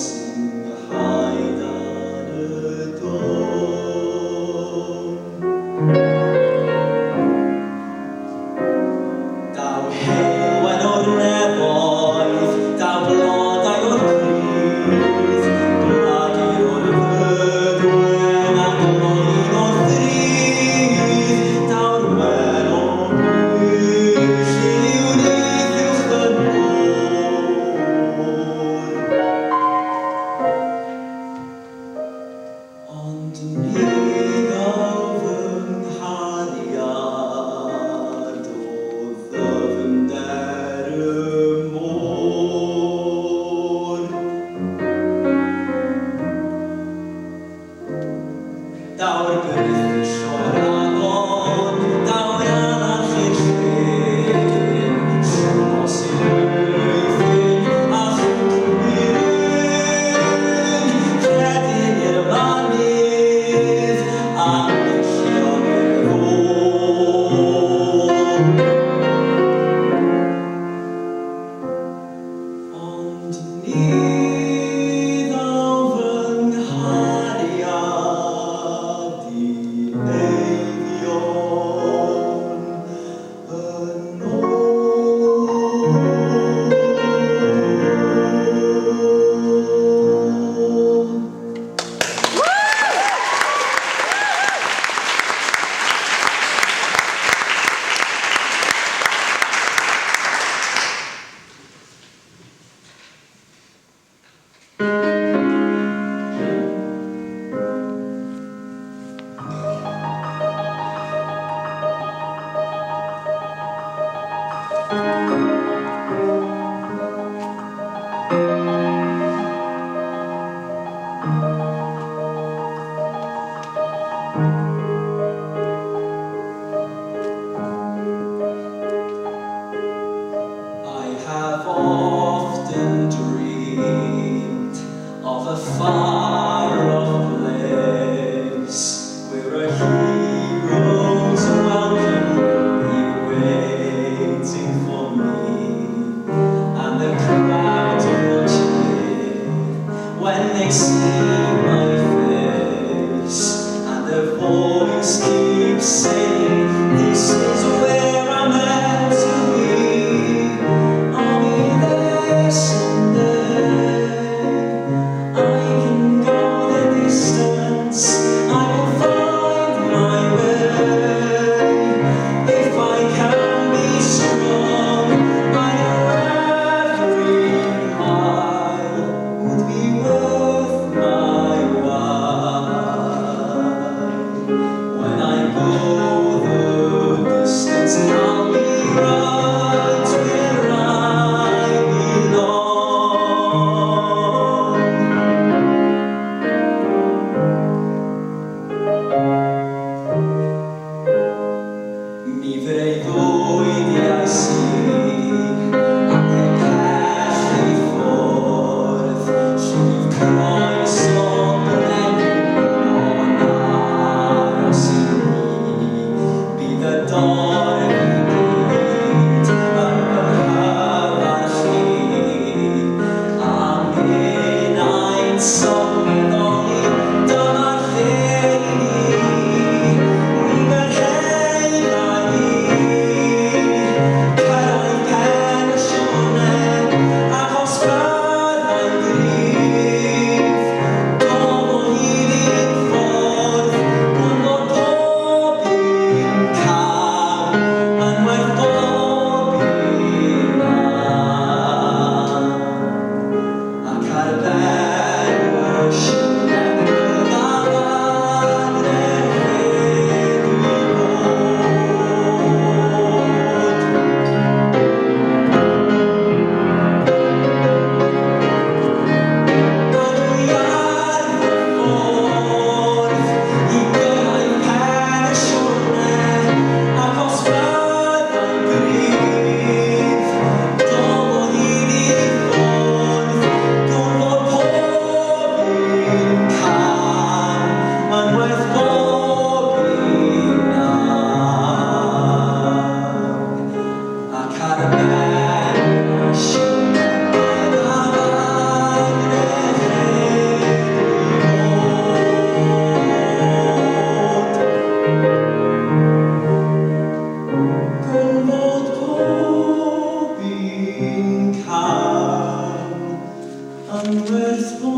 sy'n nghau dan y don. Daw heulwen o'r nefoedd, daw blodau o'r pridd, blagur o'r fydwen a gloyn o'r ffridd, daw'r wen o bell i'w nyth uwch y môr. Ond ni ddaw fy nghariad o ddyfnder y môr. Daw'r brithyll o'r afon, daw'r alarch i'r llyn, Llinos i'r eithin a chwcw i'r ynn, Credyn i'r mynydd, a meillion i'r fôn. Ond ni ddaw fy nghariad i Eifion yn ôl. I have often dreamed of a far-off place where a hero's welcome will be waiting for me, and the crowd will cheer when they see my face, and the voice keeps saying, "This is where I'm meant to be. I'll be there someday. I can go the distance. I will find my way. If I can be strong, I know every mile would be worth my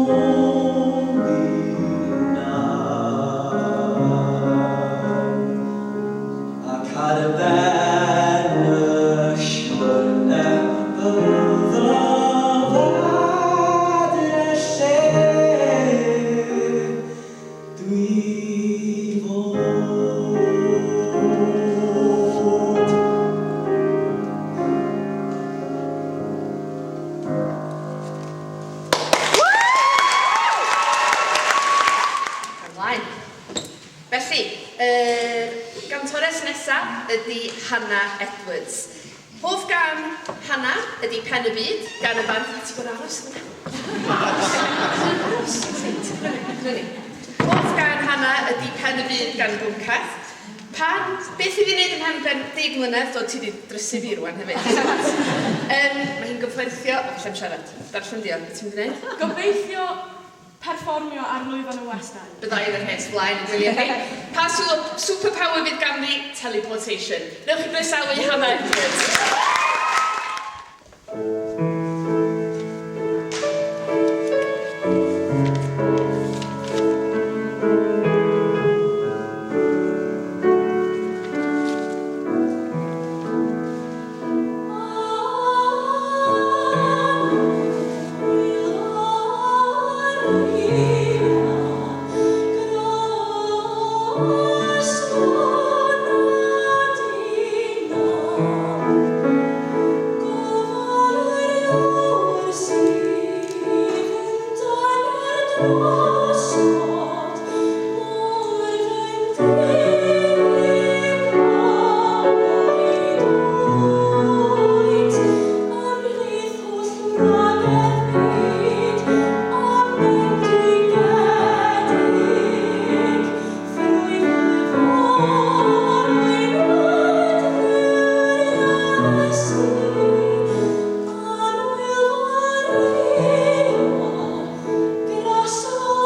nôl i nam. Ac ar ben y siwrne byddaf adre lle dwi fod. Ymlaen. Felly, yr gantores nesaf ydy Hannah Edwards. Hoff gan Hannah ydy Pen y Byd, gan y band... Ti'n gwybod aros yna? Aros, dyna ni. Hoff gan Hannah ydy Pen y Byd gan Bwncath. Pan, beth i fi wneud ymhen ben 10 mlynedd, do ti di drysu fi rwan hefyd. Mae hi'n gyfwerthio, o, allai'm siarad. Darllen di o, beth ti'n mynd i wneud? Gobeithio perfformio ar lwyfan y West End. Bydda i yn y rhes flaen yn gwylio chi. Pa superpower fydd ganddi? Teleportation. Newch chi groesawu Hannah Edwards. Graso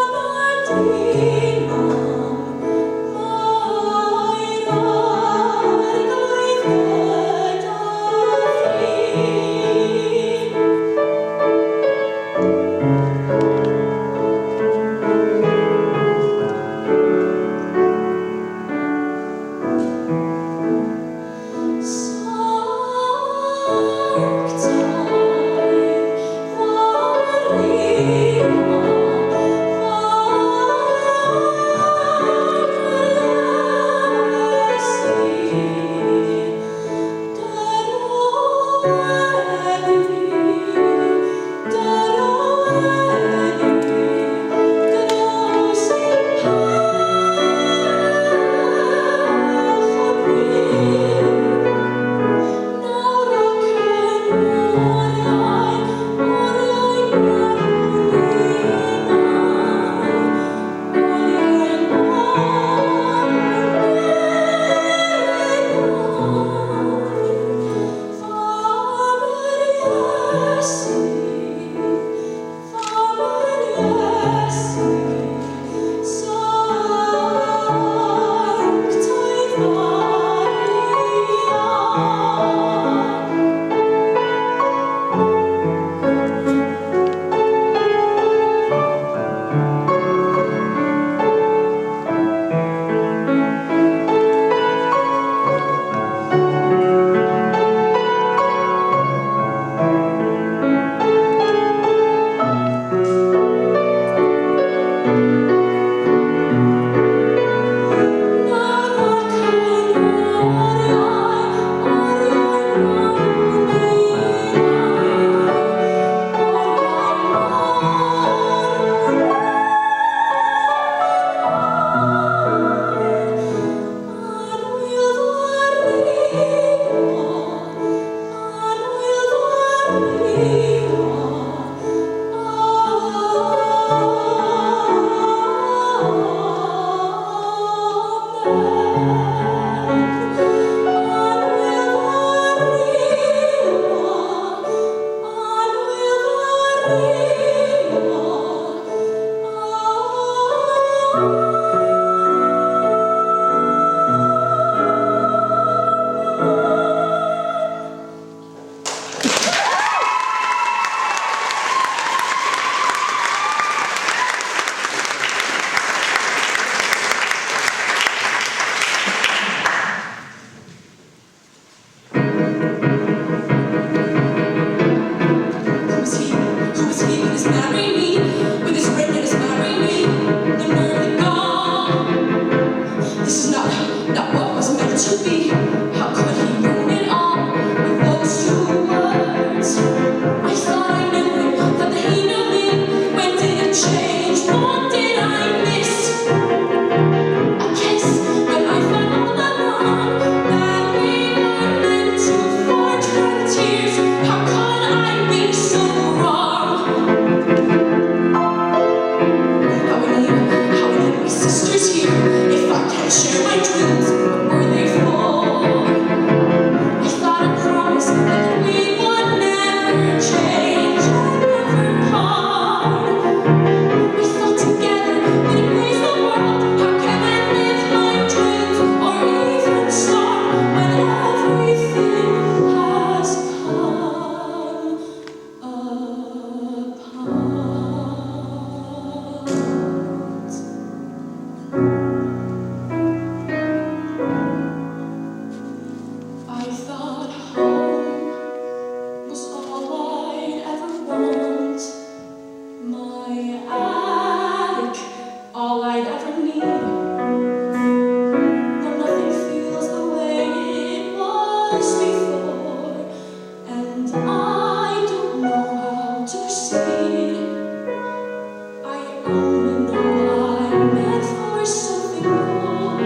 only know I'm meant for something more.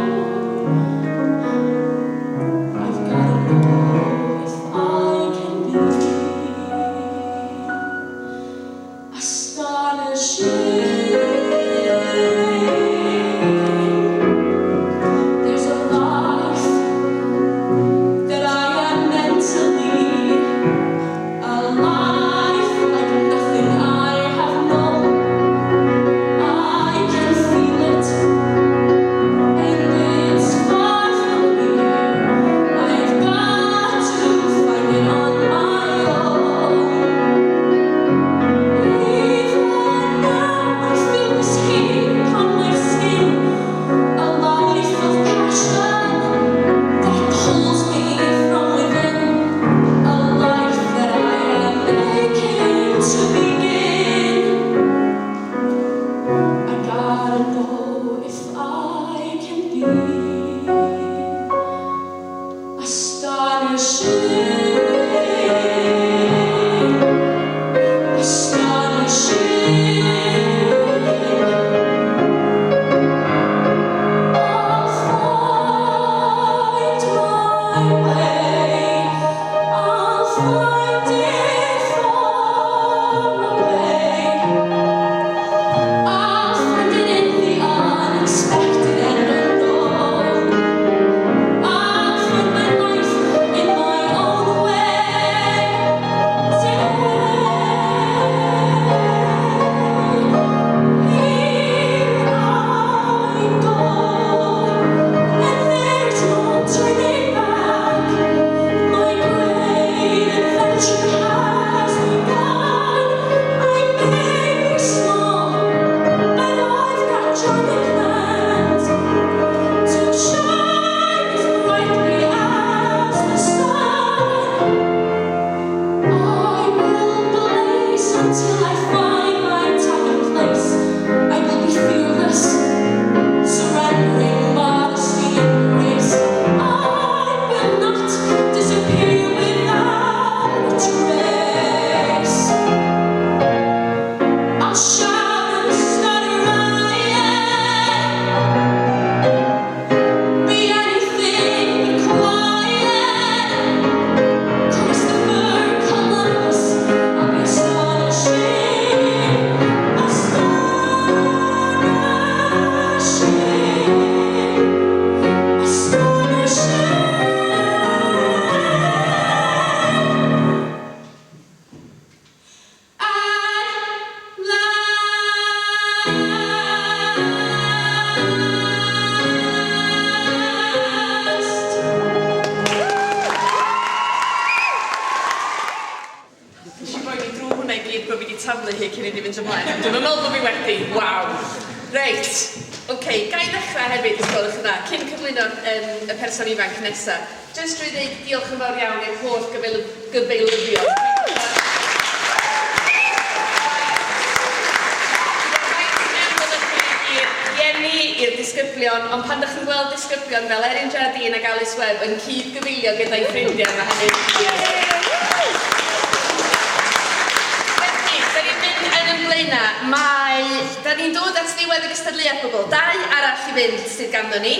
I've gotta know if I can be astonishing. There's a life that I am meant to lead, a life like nothing I have known. I can feel it, and it's far from here. I've got to find it on my own. Even now, I feel this heat upon my skin, a life of passion that pulls me from within, a life that I am making to begin. I gotta know if I can be astonishing, astonishing. I'll find my way. I'll find it far away. I'll find it in the unexpected and unknown. I'll find my life in my own way. Here I go, and there's no turning back. My great adventure has begun. I may be small, but I've got charming plans to shine as brightly as the sun. I will blaze until I find my time and place. I will be fearless, surrendering modesty and grace. I will not disappear without a trace. I'll shout and stutter I am. Be anything but quiet. Christopher Columbus, I'll be astonishing, astonishing, astonishing. At last. Nes i boeni drwy hwnna i gyd bod fi wedi taflu hi cyn iddi fynd ymlaen. Dwi'm yn meddwl bod fi wedi. Waw. Reit, oce, okay. Ga i ddechrau hefyd, os gwelwch yn dda, cyn cyflwyno y person ifanc nesaf. Jyst drwy ddeud diolch yn fawr iawn i'r holl gyfeilyddion. I'r rhieni, i'r disgyblion, ond pan ydych chi'n gweld disgyblion fel Erin Jardine ac Alice Webb yn cyd-gyfeilio gyda'i ffrindiau, mae hynny'n Felly, da ni'n mynd yn y blaenau. Da ni'n dod at ddiwedd y gystadleuaeth bobl. Dau arall i fynd sydd ganddo ni.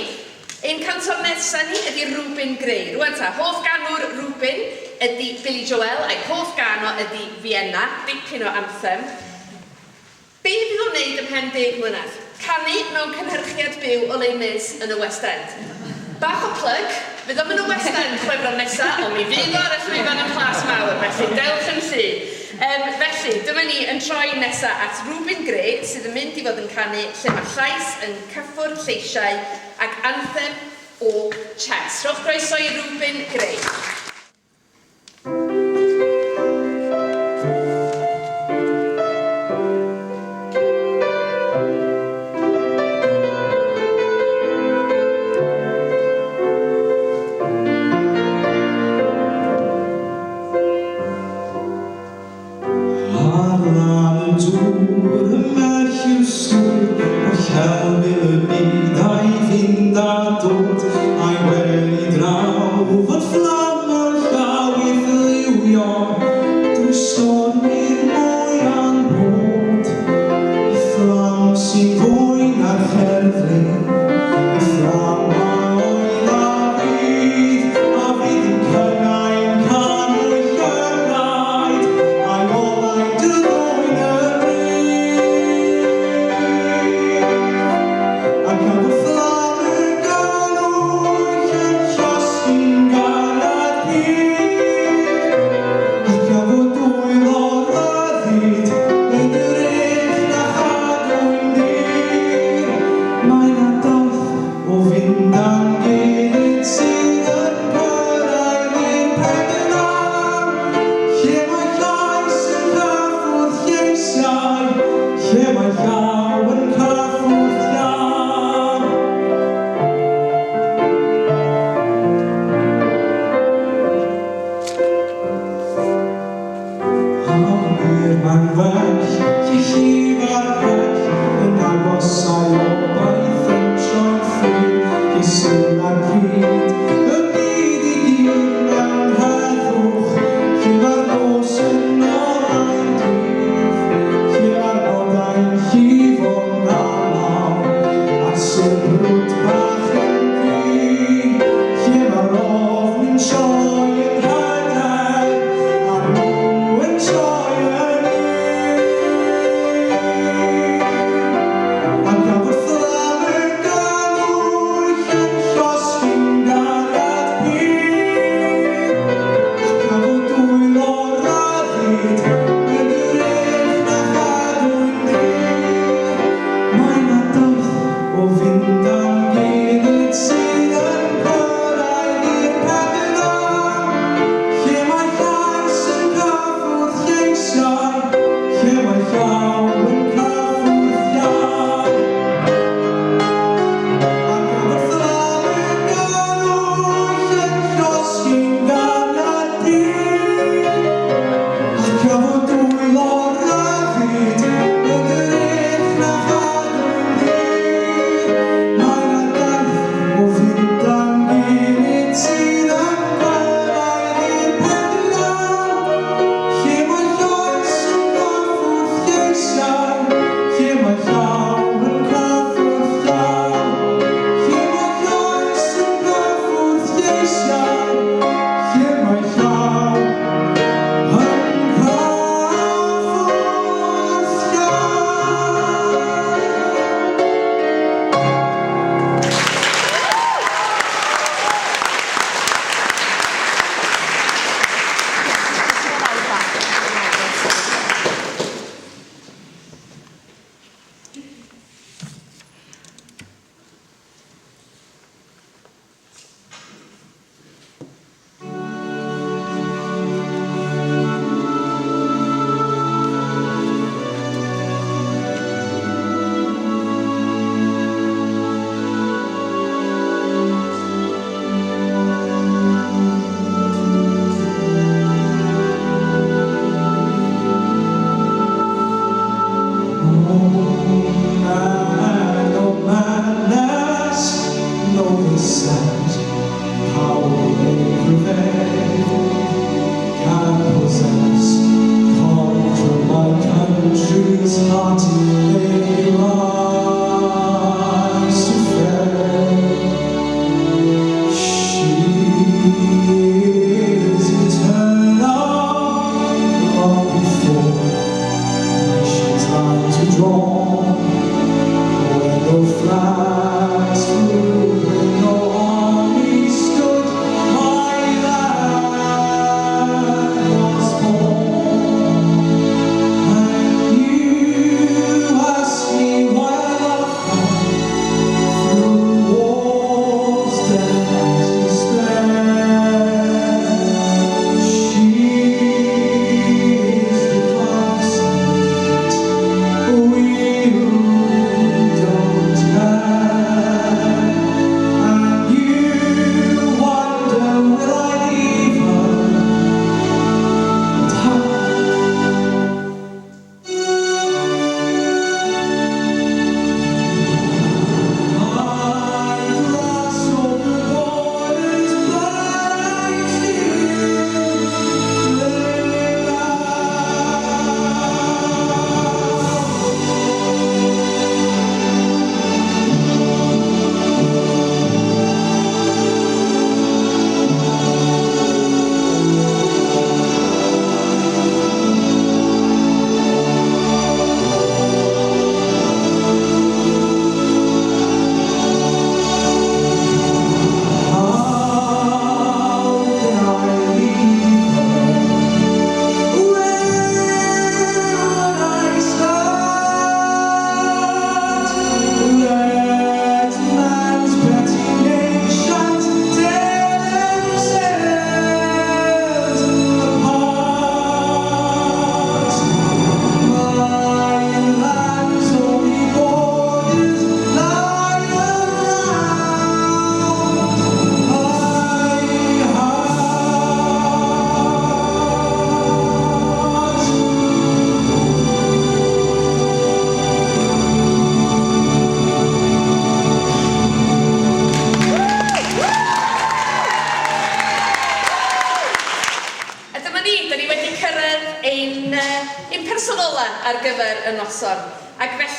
Ein cantor nesaf ni ydy Reuben Gray. Rwan ta, hoff ganwr Reuben ydy Billy Joel, a'i hoff gân o ydy Vienna, dipyn o anthem. Be fydd o'n wneud ymhen 10 mlynedd? Canu mewn cynhyrchiad byw o Les Mis yn y West End. Bach o plug, fydd o'm yn y West End Chwefror nesaf, ond mi fydd o ar y llwyfan yn Plas Mawr, felly dewch yn llu. Felly, dyma ni yn troi nesaf at Reuben Gray, sydd yn mynd i fod yn canu lle mae llais yn cyffwrdd lleisiau ac anthem o Chess. Rhowch groeso i Reuben Gray. Ar lan y dŵr ymhell i'w stwr, o helbul y byd a'i fynd a dod, a'i weli draw fod fflam mewn llaw i liwio, drwy stormydd mwya'n bod. Y fflam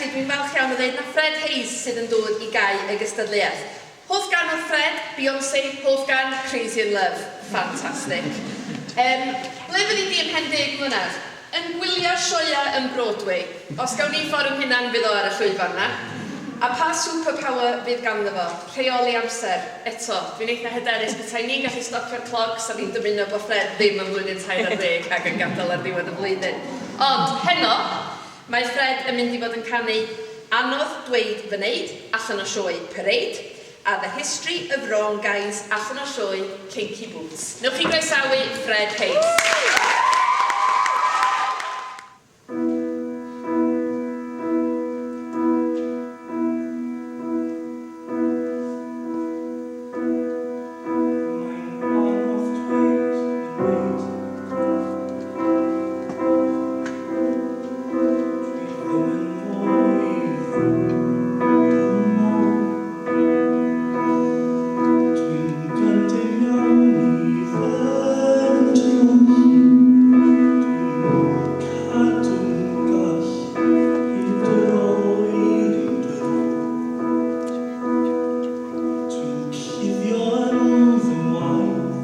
Felly dwi'n falch iawn o ddeud na Fred Hayes sydd yn dod i gau y gystadleuaeth. Hoff gân o'r Fred, Beyonce, hoff gân, Crazy in Love. Fantastic. Um, ble fyddi di ymhen 10 mlynedd? Yn gwylio sioeau yn Broadway. Os gawn ni fforwm hunan, fydd o ar y llwyfan na. A pa superpower fydd ganddo fo? Rheoli amser. Eto, dwi'n eitha hyderus petai ni'n gallu stopio'r cloc, sa ni'n dymuno bod Fred ddim yn flwyddyn 30 ac yn gadael ar ddiwedd y flwyddyn. Ond heno, mae Fred yn mynd i fod yn canu Anodd Dweud Fy Wneud allan o sioe Parade a The History of Wrong Guys allan o sioe Kinky Boots. Newch chi groesawu Fred Hayes. Mae'n anodd dweud fy ngweud. Dwi ddim yn oed yma. Dwi'n gyndyn iawn i fynd. Dwi'n cadw'n gall hyd yr oer i dro. Dwi'n cuddio yn fy ngwaith.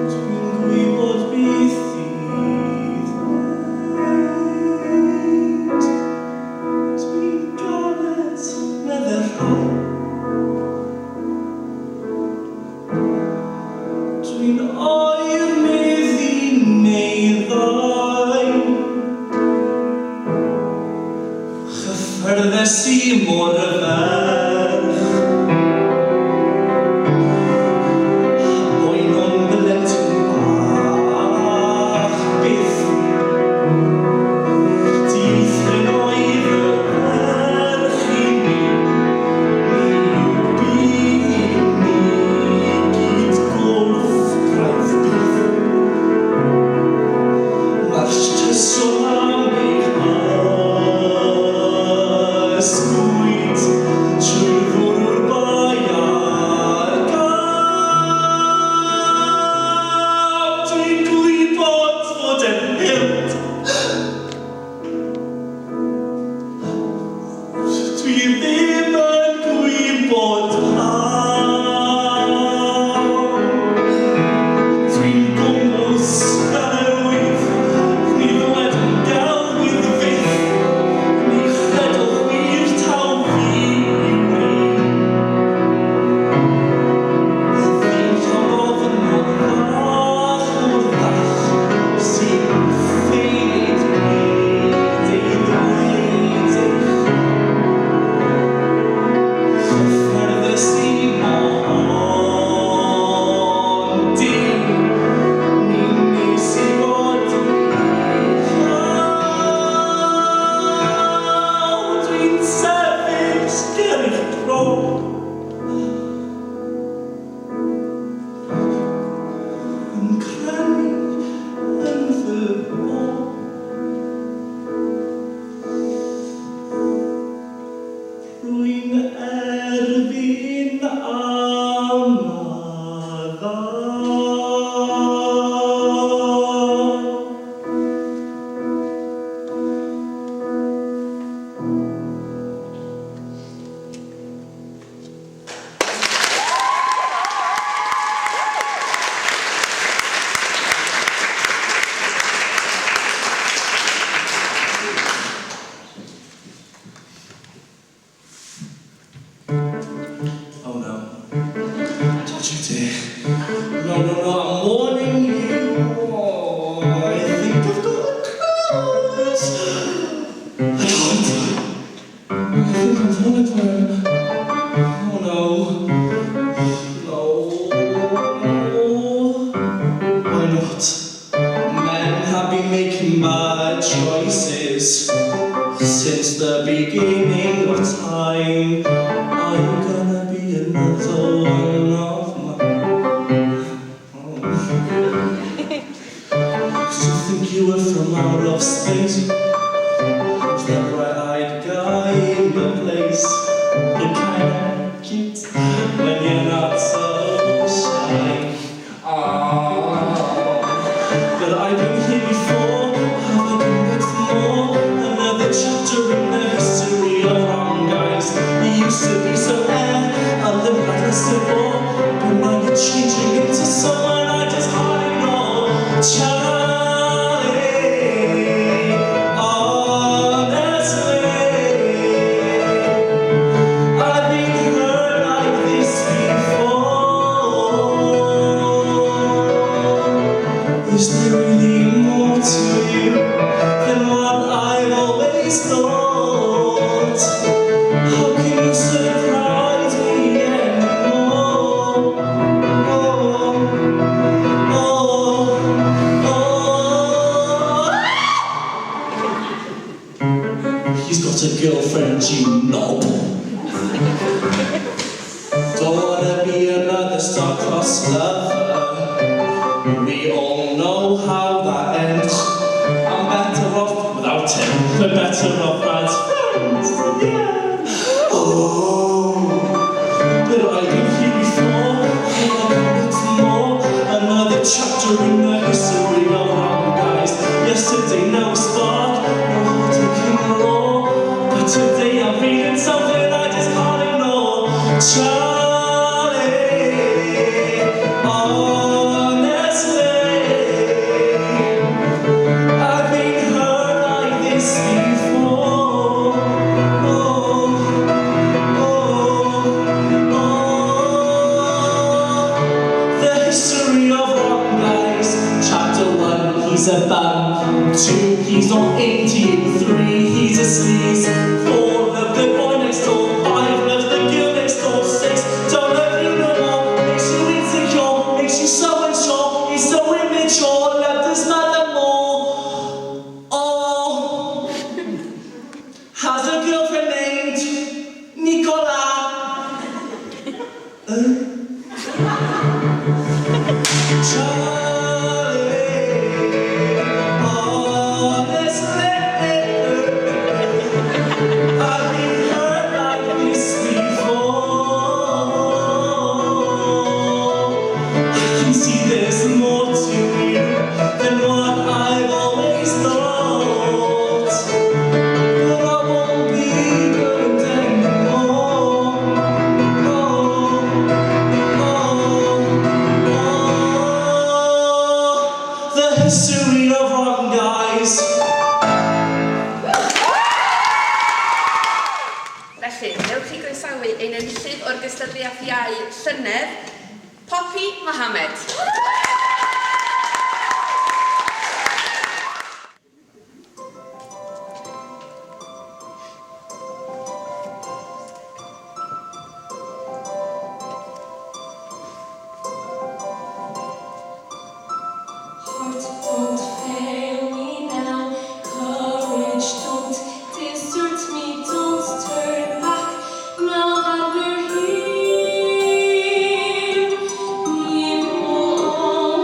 Dwi'n gwybod beth i ddweud. Dwi'n galed, medde rhai. Dwi'n oer medd un neu ddau. Chyffyrddes i mor y ferch. Boen o'n blentyn bach byth. Dieithryn oedd y ferch i mi. Mi yw'r byd i ni gyd gwrth braidd byth. Mae'r tyswm am eich ysgwyd trwy fwrw'r bai ar gam. Dwi'n gwybod fod e'n hurt. Dwi ddim yn gwybod pam. Dwi'n gwmws fel yr wyf, ni ddywed yn gelwydd fyth, ni chredwch wir taw fi yw'r un. Ddyn llawn ofn mor fach o'r ddall sy'n ffeid dweud ei ddweud eich. Chyffyrddes i mond un, mi wnes i godi llaw. Dwi'n sefyll ger eich bron. Yn crynu yn fy ôl. Rwy'n erfyn am maddau. Oh no. Don't you dare. No, I'm warning you. Oh, I think I've got a crush. I can't. I think I'm falling for him. Oh no. No. No. Why not? Men have been making bad choices since the beginning of time. Are you gonna be another one of mine? Oh. To think you were from out of space. Who's that bright-eyed guy in the place? You're kinda cute when you're not so shy. Aww. But I've been here before. Have I been always thought. How can you surprise me anymore? Oh, oh, oh. He's got a girlfriend, you knob. Don't wanna be another star-crossed lover. We all know how that ends. I'm better off without him. We're better off as friends. Yeah. Oh, but I've been here before. And it's more. Another chapter in the history of wrong guys. Yesterday, no spark, no heartache in the law. But today I'm feeling something I just can't ignore. Charlie, honestly, I've been hurt like this before. Oh, oh, oh. The history of wrong guys. Chapter 1, he's a bum. 2, he's not into you. 3, he's a sleaze. 4, love the boy next door. 5, loves the girl next door. 6, don't love you no more. Makes you insecure, makes you so unsure. He's so immature, loved his mother more. Oh, has a girlfriend named Nicola. Charlie, honestly, I've been hurt like this before. I can see there's more to you than what I've always thought. But I won't be burned anymore. Oh, oh, oh. The history of wrong guys. Felly, newch chi groesawu ein enillydd o'r gystadleuaeth iau llynedd, Poppy Mohammed. Heart, don't fail me now. Courage, don't desert me. Don't turn back now that we're here. We will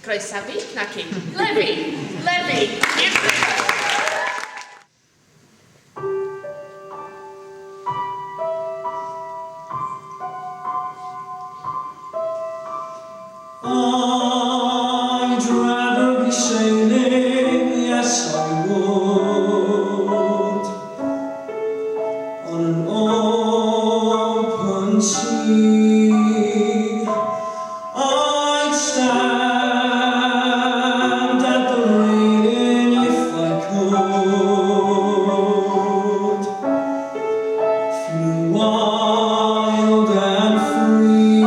Croesawu, naci, Lefi, Lefi, i'r llwyfan. I'd rather be sailing, yes I would, on an open sea. I'd stand at the railing if I could, feeling wild and free.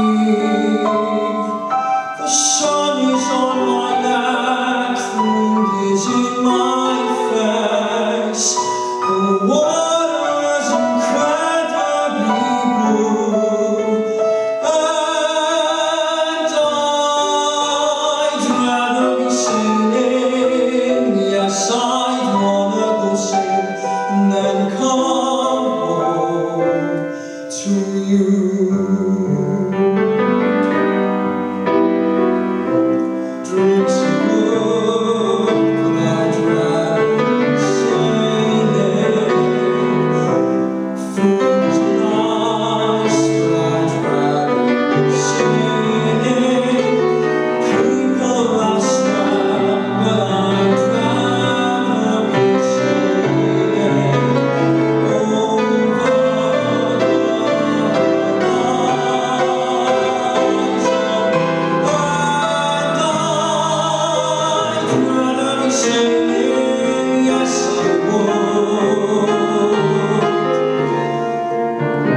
The sun is on my back, the wind is in my face. The water's incredibly blue, and I'd rather be sailing. Yes, I'd wanna go sailing than come home to you. Drinks are good, but I'd rather be sailing. Food is nice, but I'd rather be sailing. People are swell, but I'd rather be sailing over the horizon. And I'd rather be sailing, yes I would,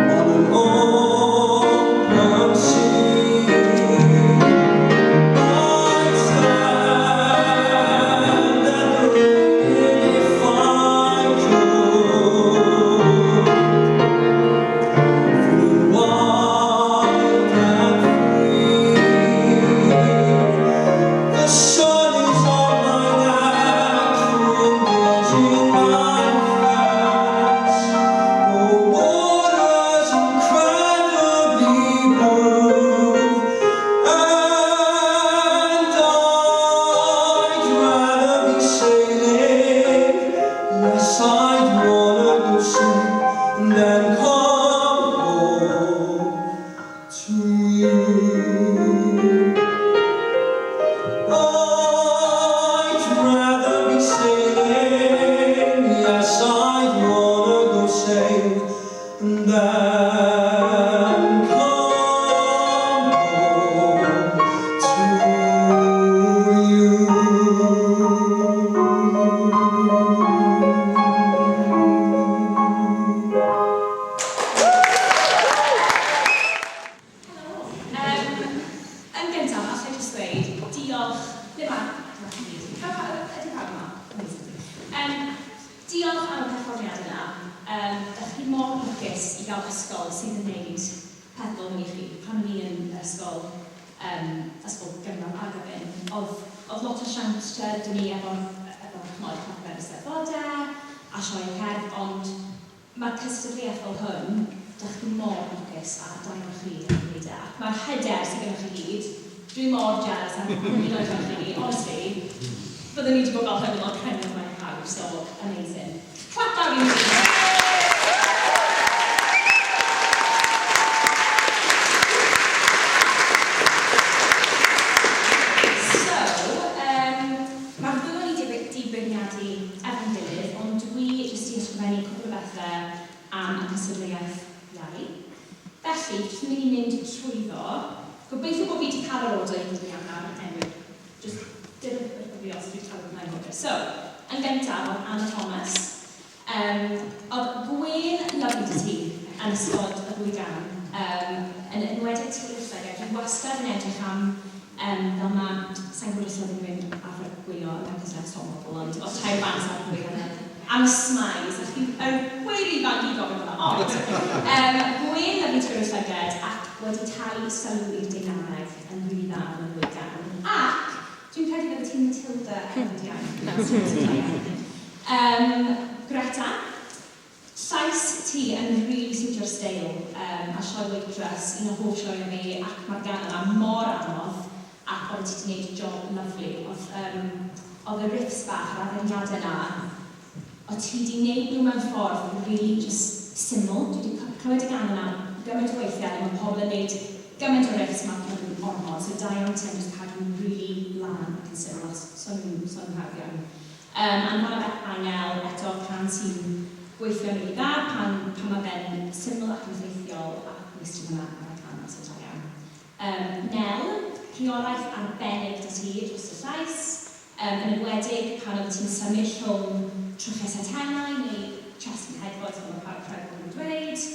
on an open sea. I'd stand at the railing if I could, feeling wild and free. The sun is on my neck, the wind is in my face. The water's incredibly blue, and I'd rather be sailing. Yes, I'd wanna go sailing than come home to you. I'd rather be sailing, yes, I'd wanna go sail than come home to you. Helo. Yn gyntaf, allai jyst ddweud, diolch, le ma, dyma chi gyd. Ydy pawb yma? Amazing. Diolch am y perfformiad yna. Dach chi mor lwcus i gael ysgol sydd yn neud peth fel hwn i chi. Pan o'n i yn yr ysgol, ysgol gynradd a gyfun, oedd lot o siawns 'da ni efo chimod, perfformiad eisteddfodau a sioe cerdd, ond mae'r cystadleuaeth fel hwn, dach chi mor lwcus a da iawn chi am wneud e. Ac mae'r hyder sydd gennych chi gyd, dwi mor jealous am un oed chi, honestly, byddwn ni wedi bod fel hyn fel crenio mewn pawb, so amazing. Clap bawb i ni. So, mae'r ddwy o'n i 'di beirniadu efo'n gilydd, ond dwi jyst i ysgrifennu cwpl o bethau am y cystadleuaeth iau. Felly, jyst yn mynd i mynd trwyddo. Gobeithio bod fi wedi cael yr order i gyd yn iawn nawr, anyway. Just dudwch wrtho fi os dwi wedi cael y order. So, yn gyntaf, oedd Anna Thomas. Oedd gwên lyfli 'da ti yn ystod y ddwy gân, yn enwedig Tir Llygad. Dwi wastad yn edrych am, fel ma, sa i'n gwybod os oedd unrhyw un arfer gwylio America's Next Top Model, ond oedd Tyra Banks ar y gwylio yna, am y smiles, a chi yn wir ifanc i gofio hwnna, ond gwên lyfli Tir Llygad ac wedi talu sylw i'r deinameg yn rili dda yn y ddwy gân. Ac dwi'n credu bydde ti'n Matilda hefyd iawn. Greta, llais ti yn rili siwtio'r steil a sioe Waitress, un o hoff sioeau fi, ac mae'r gân yma mor anodd. Ac oedd ti 'di wneud job lyfli. Oedd, yym, oedd y riffs bach, yr addurniadau 'na, o't ti 'di wneud nhw mewn ffordd rili jyst syml. Dwi 'di clywed y gân yna gymaint o weithiau a ma' pobl yn wneud gymaint o riffs, ma'n ormod. So da iawn ti am jyst cadw'n rili lân ac yn syml, achos so nhw'n so nhw'n hawdd iawn. Yym, Anfoneb Angel, eto, cân sy'n gweithio'n rili dda pan pan ma' fe'n syml ac yn effeithiol, a wnes ti hwnna ar y cân 'ma, so da iawn. Yym, Nel, rheolaeth arbennig 'da ti dros dy llais, yym, yn enwedig pan oeddet ti'n symud rhwng trwchus a tenau neu chest and head voice fel mae pawb rhai pobl yn dweud,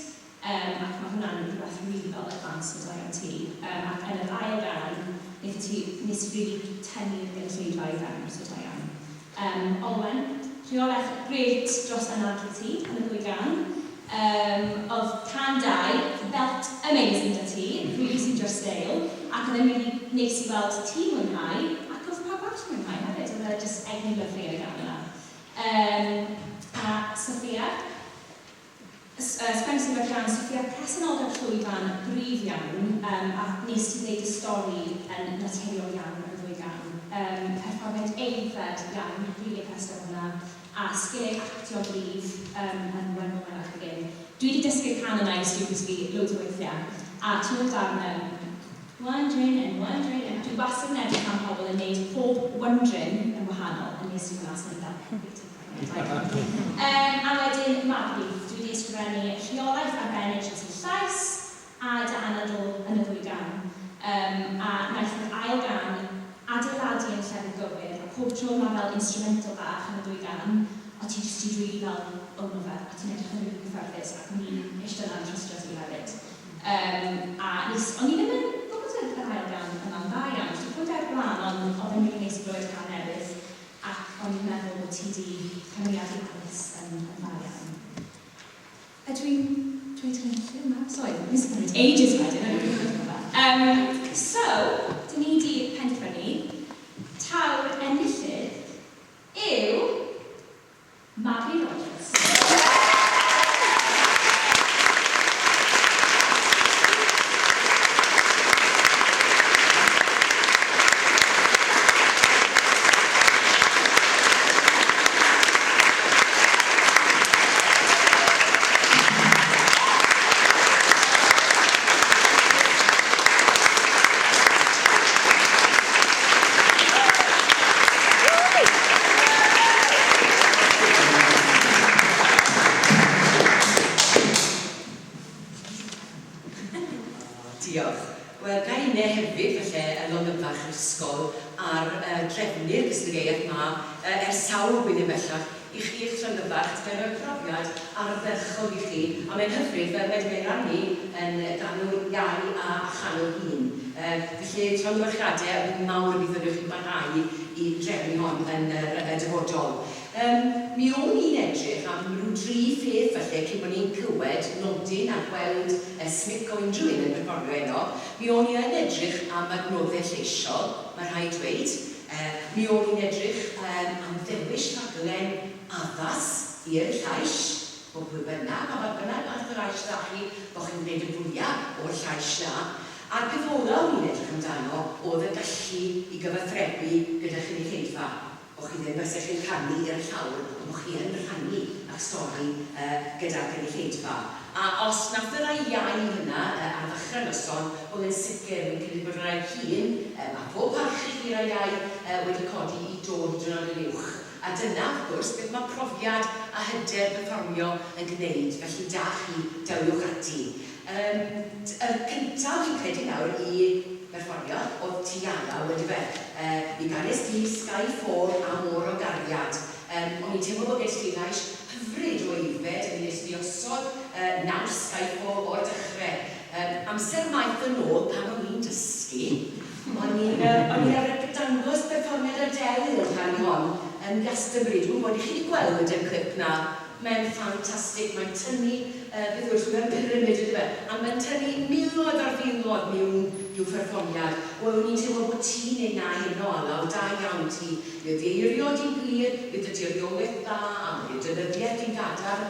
yym, ac mae hwnna'n rhywbeth rili fel advanced so da iawn ti. Yym, ac yn yr ail gân, wnaethot ti, wnes ti rili tynnu'r gynulleidfa i fewn, so da iawn. Yym, Olwen, rheolaeth grêt dros anadlu ti yn y ddwy gân. Yym, oedd cân dau, belt amazing 'da ti, rili siwtio'r steil, ac oedd e'n rili neis i weld ti'n mwynhau, ac oedd pawb arall yn mwynhau hefyd, oedd e jyst egni lyfli yn y gân yna. Yym, a Sophia, Sgwennu sydd ar gan Sophia presenoldeb llwyfan gryf iawn yym a nes ti ddeud y stori yn naturiol iawn yn y ddwy gân. Yym perfformiad aeddfed iawn, rili impressed efo hwnna, a sgiliau actio gryf yym yn When Will My Life Begin. Dwi 'di dysgu'r cân yna i students fi loads o weithiau a ti'n gwybod darn yym Wondering and wondering and dwi wastad yn edrych am pobl yn neud pob wondering yn wahanol a nes i hwnna so o'n i fel Yym, a wedyn Mabli, dwi 'di ysgrifennu rheolaeth arbennig dros y llais a dy anadl yn y ddwy gân. Yym, a wnaeth yr ail gân adeiladu yn llefydd gywir, a pob tro ma' fel instrumental bach yn y ddwy gân, o' ti jyst 'di rili fel owno fe, a ti'n edrych yn rili gyfforddus, ac o'n i'n ishte 'na'n trystio ti hefyd. Yym, a nes... o'n i ddim yn gwybod yr yr ail gân yma'n dda iawn, dwi 'di clywed e o'r blaen, ond oedd e'n rili neis i glywed cân newydd. Ac o'n i'n meddwl bod ti 'di cymeriadu Alice yn yn dda iawn. Ydw i'n dweud hynny'n lle yma? Sori, nes i cymryd ages wedyn, o'n i'n gwybod hwnna. Yym, so, 'dyn ni 'di penderfynu taw'r enillydd yw Mabli Rogers. Diolch. Wel, ga i inne hefyd, falle, yn longyfarch yr ysgol ar drefnu'r gystadleuaeth 'ma ers sawl blwyddyn bellach, i chi eich llongyfarch, mae'n rhoi profiad ardderchog i chi, a mae'n hyfryd, fel mae 'di cael ei rannu yn ganwr iau a chanwr hŷn. Felly, llongyfarchiadau, a bydd mawr obeithio wnewch chi barhau i drefnu hon yn yr dyfodol. Mi o'n i'n edrych am ryw dri pheth falle cyn bod ni'n clywed nodyn a gweld smic o unrhyw un yn perfformio heno. Mi o'n i yn edrych am adnoddau lleisiol, mae rhaid dweud. Mi o'n i'n edrych am ddewis rhaglen addas i'r llais, bo pwy bynnag, a ba bynnag math o lais 'da chi, bo chi'n gwneud y fwya o'r llais 'na. A'r peth ola o'n i'n edrych amdano o'dd y gallu i gyfathrebu gyda chynulleidfa, bo chi ddim fel 'se chi'n rhannu i'r llawr, ond bo chi yn rhannu 'ych stori gyda'r gynulleidfa. A os nath y rai iau hynna ar ddechrau'r noson, wel yn sicr, wi'n credu bod y rai hŷn, a phob parch i chi rai iau, wedi codi i do hyd yn oed yn uwch. A dyna, wrth gwrs, beth mae profiad a hyder perfformio yn gwneud, felly da chi, daliwch ati. Yym, y cyntaf fi'n credu nawr i berfformio oedd Tiara, on'd yfe? Mi ganes di Sky Fall a Môr o Gariad. Yym, o'n i'n teimlo bod gen ti lais hyfryd o aeddfed, a mi wnes di osod naws Skyfall o'r dechre. Yym, amser maith yn ôl, pan o'n i'n dysgu, o'n i'n yy o'n i'n arfer dangos perfformiad Adele i'r rhan hon yn Glastonbury. Dwi'm yn gwybod, 'y chi 'di gweld y clip 'na? Mae'n ffantastig, mae'n tynnu, yy, beth yw'r llwyfan pyramid yndyfe? A mae'n tynnu miloedd ar filoedd miwn i'w pherfformiad. Wel, o'n i'n teimlo bod ti'n neud 'na heno, Alaw, da iawn ti. Mi oedd dy eirio di'n glir, mi oedd dy diriolaeth dda, a mi oedd dy dynyddiaeth di'n gadarn.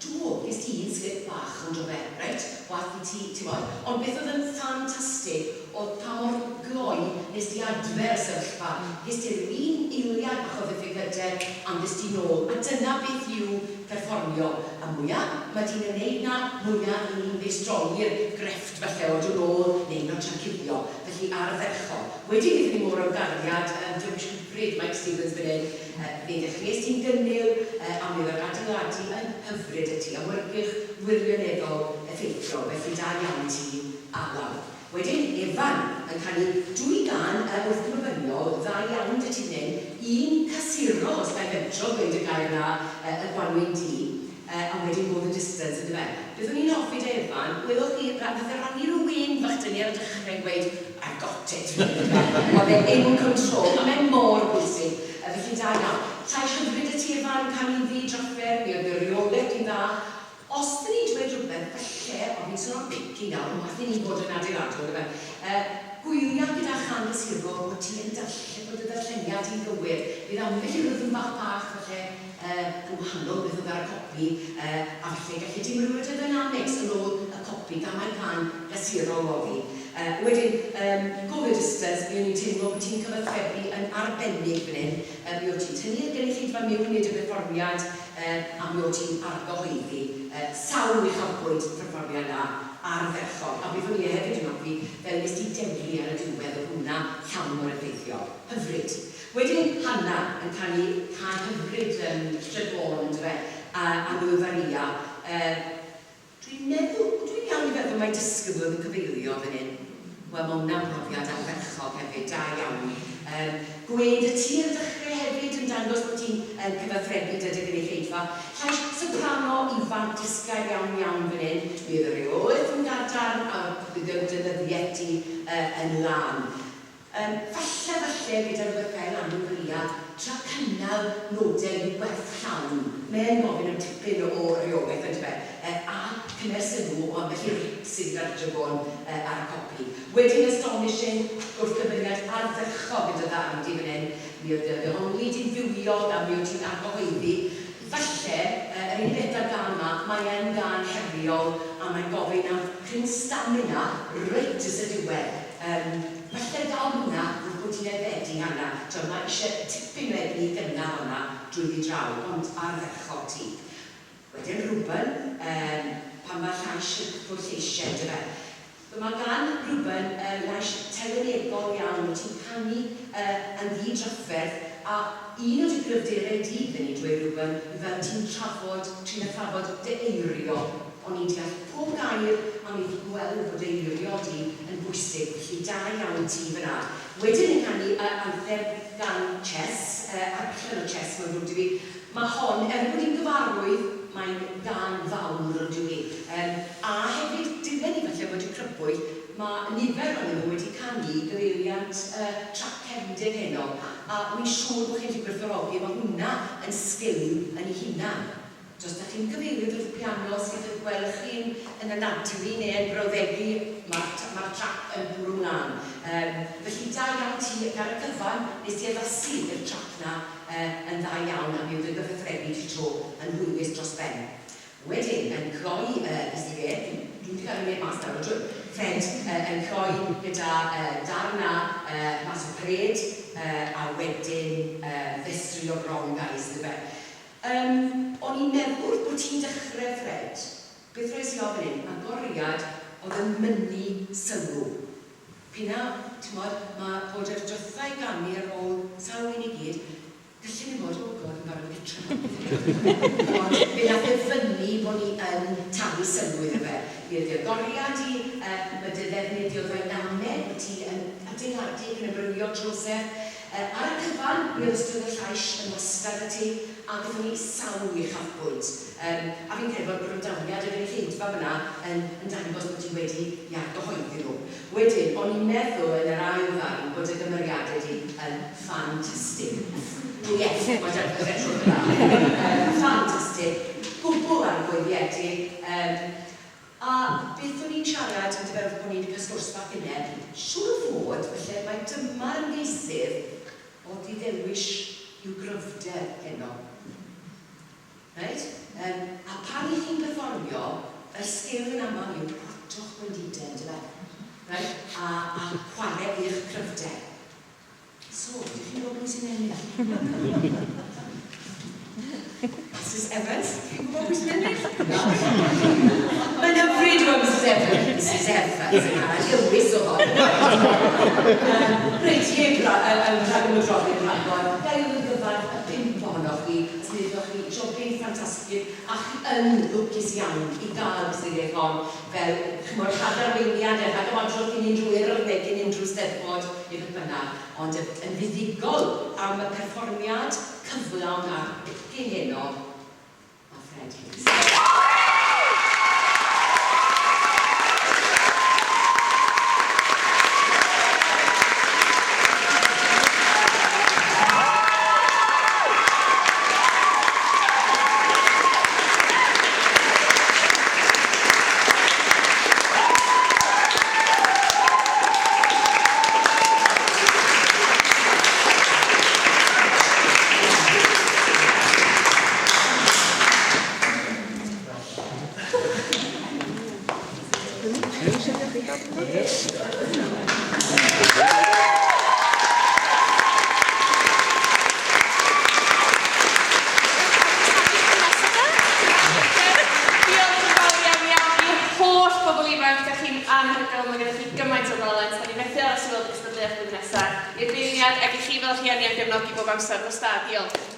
Do, ges ti un slip bach ond do fe, reit? Wath i ti, timod. Ond beth oedd yn ffantastig oedd pa mor gloi nes di adfer y sefyllfa. Ges ti ryw un eiliad bach o ddiffyg hyder a ddes di nôl. A dyna beth yw perfformio. A mwya ma dyn yn neud 'na, mwya i ni'n feistroli'r grefft falle o dod nôl neu hyd yn oed tra'n cuddio. Felly ardderchog. Wedyn gaethon ni môr o gariad yym dewis hyfryd Mike Stevens fan hyn. Yy fe ddechreues di'n gynnil yy a mi oedd yr adeiladu yn hyfryd y tŷ. Awyrgylch wirioneddol effeithiol. Felly da iawn ti Alaw. Wedyn Efan yn canu dwy gân yy wrthgyferbyniol dda iawn 'da ti fan hyn, un clasurol os ga i fentro gweud y gair 'na yy y Gwanwyn Du yy a wedyn Go the Distance yndyfe. Beth o'n i'n hoffi 'da Efan, welwch chi ra- nath e rannu rhyw wên fach 'da ni ar y dechrau yn gweud I've got it yndyfe. O'dd e in control a mae mor bwysig yy felly da iawn. Llais hyfryd 'da ti Efan, canu'n ddi-drafferth, mi oedd dy reolaeth di'n dda. Os dyn ni'n dweud rhywbeth, falle, ond fi'n sôn am picky nawr, ond waeth i ni fod yn adeiladol, yndyfe? Yy, gwylia gyda chan gysurol bod ti yn darllen, bod dy ddarlleniad di'n gywir. Bydd ambell i rythm bach bach, falle, yy, yn wahanol beth oedd ar y copi, yy, a falle gallu dim rhywbeth o dynamics yn ôl y copi, gan mai cân glasurol oedd hi. Yy, wedyn, yym, go the distance, mi o'n i'n teimlo bod ti'n cyfathrebu yn arbennig fan hyn. Yy, mi o't ti'n tynnu'r gynulleidfa miwn i dy berfformiad, a mi o't ti'n argyhoeddi sawl uchafbwynt perfformiad da ardderchog, a beth o'n i hefyd yn hoffi, fel nes di dewri ar y diwedd, oedd hwnna llawn mor effeithiol. Hyfryd. Wedyn Hannah yn canu cân hyfryd yym Richard Vaughan yndyfe, a Annwyl Faria. Yy Dwi'n meddwl, ydw i'n iawn i feddwl mai disgybl oedd yn cyfeilio fan hyn? Wel, mae hwnna'n brofiad ardderchog hefyd, da iawn. Yym, gwên dy ti ar y dechrau hefyd yn dangos bod ti'n yym cyfathrebu 'da dy gynulleidfa. Llais soprano ifanc disglair iawn iawn fan hyn. Mi oedd y reolaeth yn gadarn a oedd dy dynyddiaeth di yy yn lân. Yym, falle, falle, gyda rhywbeth fel Annwyl Faria, tra cynnal nodau yw gwerth llawn. Mae yn gofyn am tipyn o reolaeth, yndyfe? Yy, a cymer sylw o ambell i rip sydd gyda Richard Vaughan yy ar y copi. Wedyn Astonishing, gwrthgyferbynniad ardderchog gyda ddarn di fan hyn. Mi oedd dy ddehongli di'n fywiog a mi o't ti'n argyhoeddi. Falle, yy, yr unig beth 'da'r gân 'ma, mae yn gân heriol a mae'n gofyn am cryn stamina reit dros y diwedd. Yym, falle dal hwnna wrth bod ti'n aeddfedu Hannah. T'wod, ma' isie tipyn o egni i gynnal honna drwyddi draw, ond ardderchog ti. Wedyn Reuben, yym, pan ma' llais yn cyffwrdd lleisiau, yndyfe? Ma' gan Reuben yy lais telynegol iawn, wyt ti'n canu yy yn ddi-drafferth, a un o dy gryfderau di, fy ni'n dweud Reuben, yw fel ti'n trafod, trin a thrafod dy eirio. O'n i'n deall pob gair a o'n i 'di gweld bod eirio di yn bwysig, felly da iawn ti fan'na. Wedyn yn canu y anthem gan Chess, yy allan o Chess mae'n ddrwg 'da fi. Ma' hon, er bod hi'n gyfarwydd, mae'n gân fawr on'd yw hi? Yym, a hefyd, dylen ni falle fod 'di crybwyll, ma' nifer ohonyn nhw wedi canu gyfeiliant y trac cefndir heno, a wi'n siŵr bod chi'n gallu gwerthfawrogi, ma' hwnna yn sgil yn ei hunan. Os dach chi'n gyfeilydd wrth y piano sydd yn gweld chi'n yn anadlu neu yn brawddegu, mae'r mae'r trac yn bwrw mlân. Yym, felly da iawn ti, ac ar y cyfan, nes di addasu i'r trac 'na yy yn dda iawn, a mi oedd dy gyfathrebu di tro yn hwylus dros ben. Wedyn, yn cloi yy cystadleuaeth, dwi'm 'di cael fy neb mas nawr, ydw? Fred yy yn cloi gyda yy darn 'na yy mas o Parade, yy a wedyn yy Vestry of Wrong Guys, yndyfe? Yym, o'n i'n meddwl bod ti'n dechrau, Fred. Beth roes i ofn hyn? Agoriad oedd yn mynnu sylw. P'un a, timod, ma' bod yr drythau i ganu ar ôl sawl un i gyd, gallen ni fod, oh God, yn barod i gytre nawr. Ond fe nath e fynnu bod ni yn talu sylw iddo fe. Mi oedd dy agoriad di, yy, ma' dy ddefnydd di o ddynameg, bod ti yn adeiladu ac yn amrywio Joseph. Ar y cyfan, mi oedd ystod y llais yn wastad 'da ti, a gaethon ni sawl uchafbwynt. Yym, a fi'n credu bod gwrandawiad y gynulleidfa fan'na yn yn dangos bod ti wedi 'u argyhoeddi nhw. Wedyn, o'n i'n meddwl yn yr ail ddarn bod dy gymeriadau di yn ffantastig. Dwy F, mae 'da fi petrol fan'na. Yym, ffantastig, gwbl argyhoeddiedig. Yym, A beth o'n i'n siarad yn dy feddwl bod ni 'di cael sgwrs bach gynne, siŵr o fod, falle mai dyma'r ymgeisydd oedd 'di ddewis i'w gryfder heno. Reit? Yym, a pan 'y chi'n perfformio, y sgil yn aml yw cwto'ch gwendidau, on'd yfe? Reit? A, a chwarae i'ch cryfder. So, dych chi'n gwybod pwy sy'n ennill? Misus Evans, chi'n gwybod pwy sy'n ennill? Na. Mae'n hyfryd yw Mrs Evans. Mrs Evans yn cael dewis o hon. Reit, heb rhag ymwydroddi'n rhagor, ga i longyfarch y pump ohonoch chi, os wnaethoch chi jobyn ffantastig a chi yn lwcus iawn i gael cystadleuaeth hon fel, chimod, rhagarweiniad neu rhagymadrodd cyn unrhyw Urdd neu cyn unrhyw Steddfod neu beth bynnag, ond yn fuddugol am y perfformiad cyflawn a'r picyn heno, mae Fred Hayes. Diolch yn fawr iawn iawn i'r holl bobl ifanc, da chi'n anhygoel, mae gennych chi gymaint o ddalent, da ni methu aros i weld y cystadleuaeth flwyddyn nesaf. I'r beirniad ac i chi fel rhieni am gefnogi bob amser, nos da, diolch.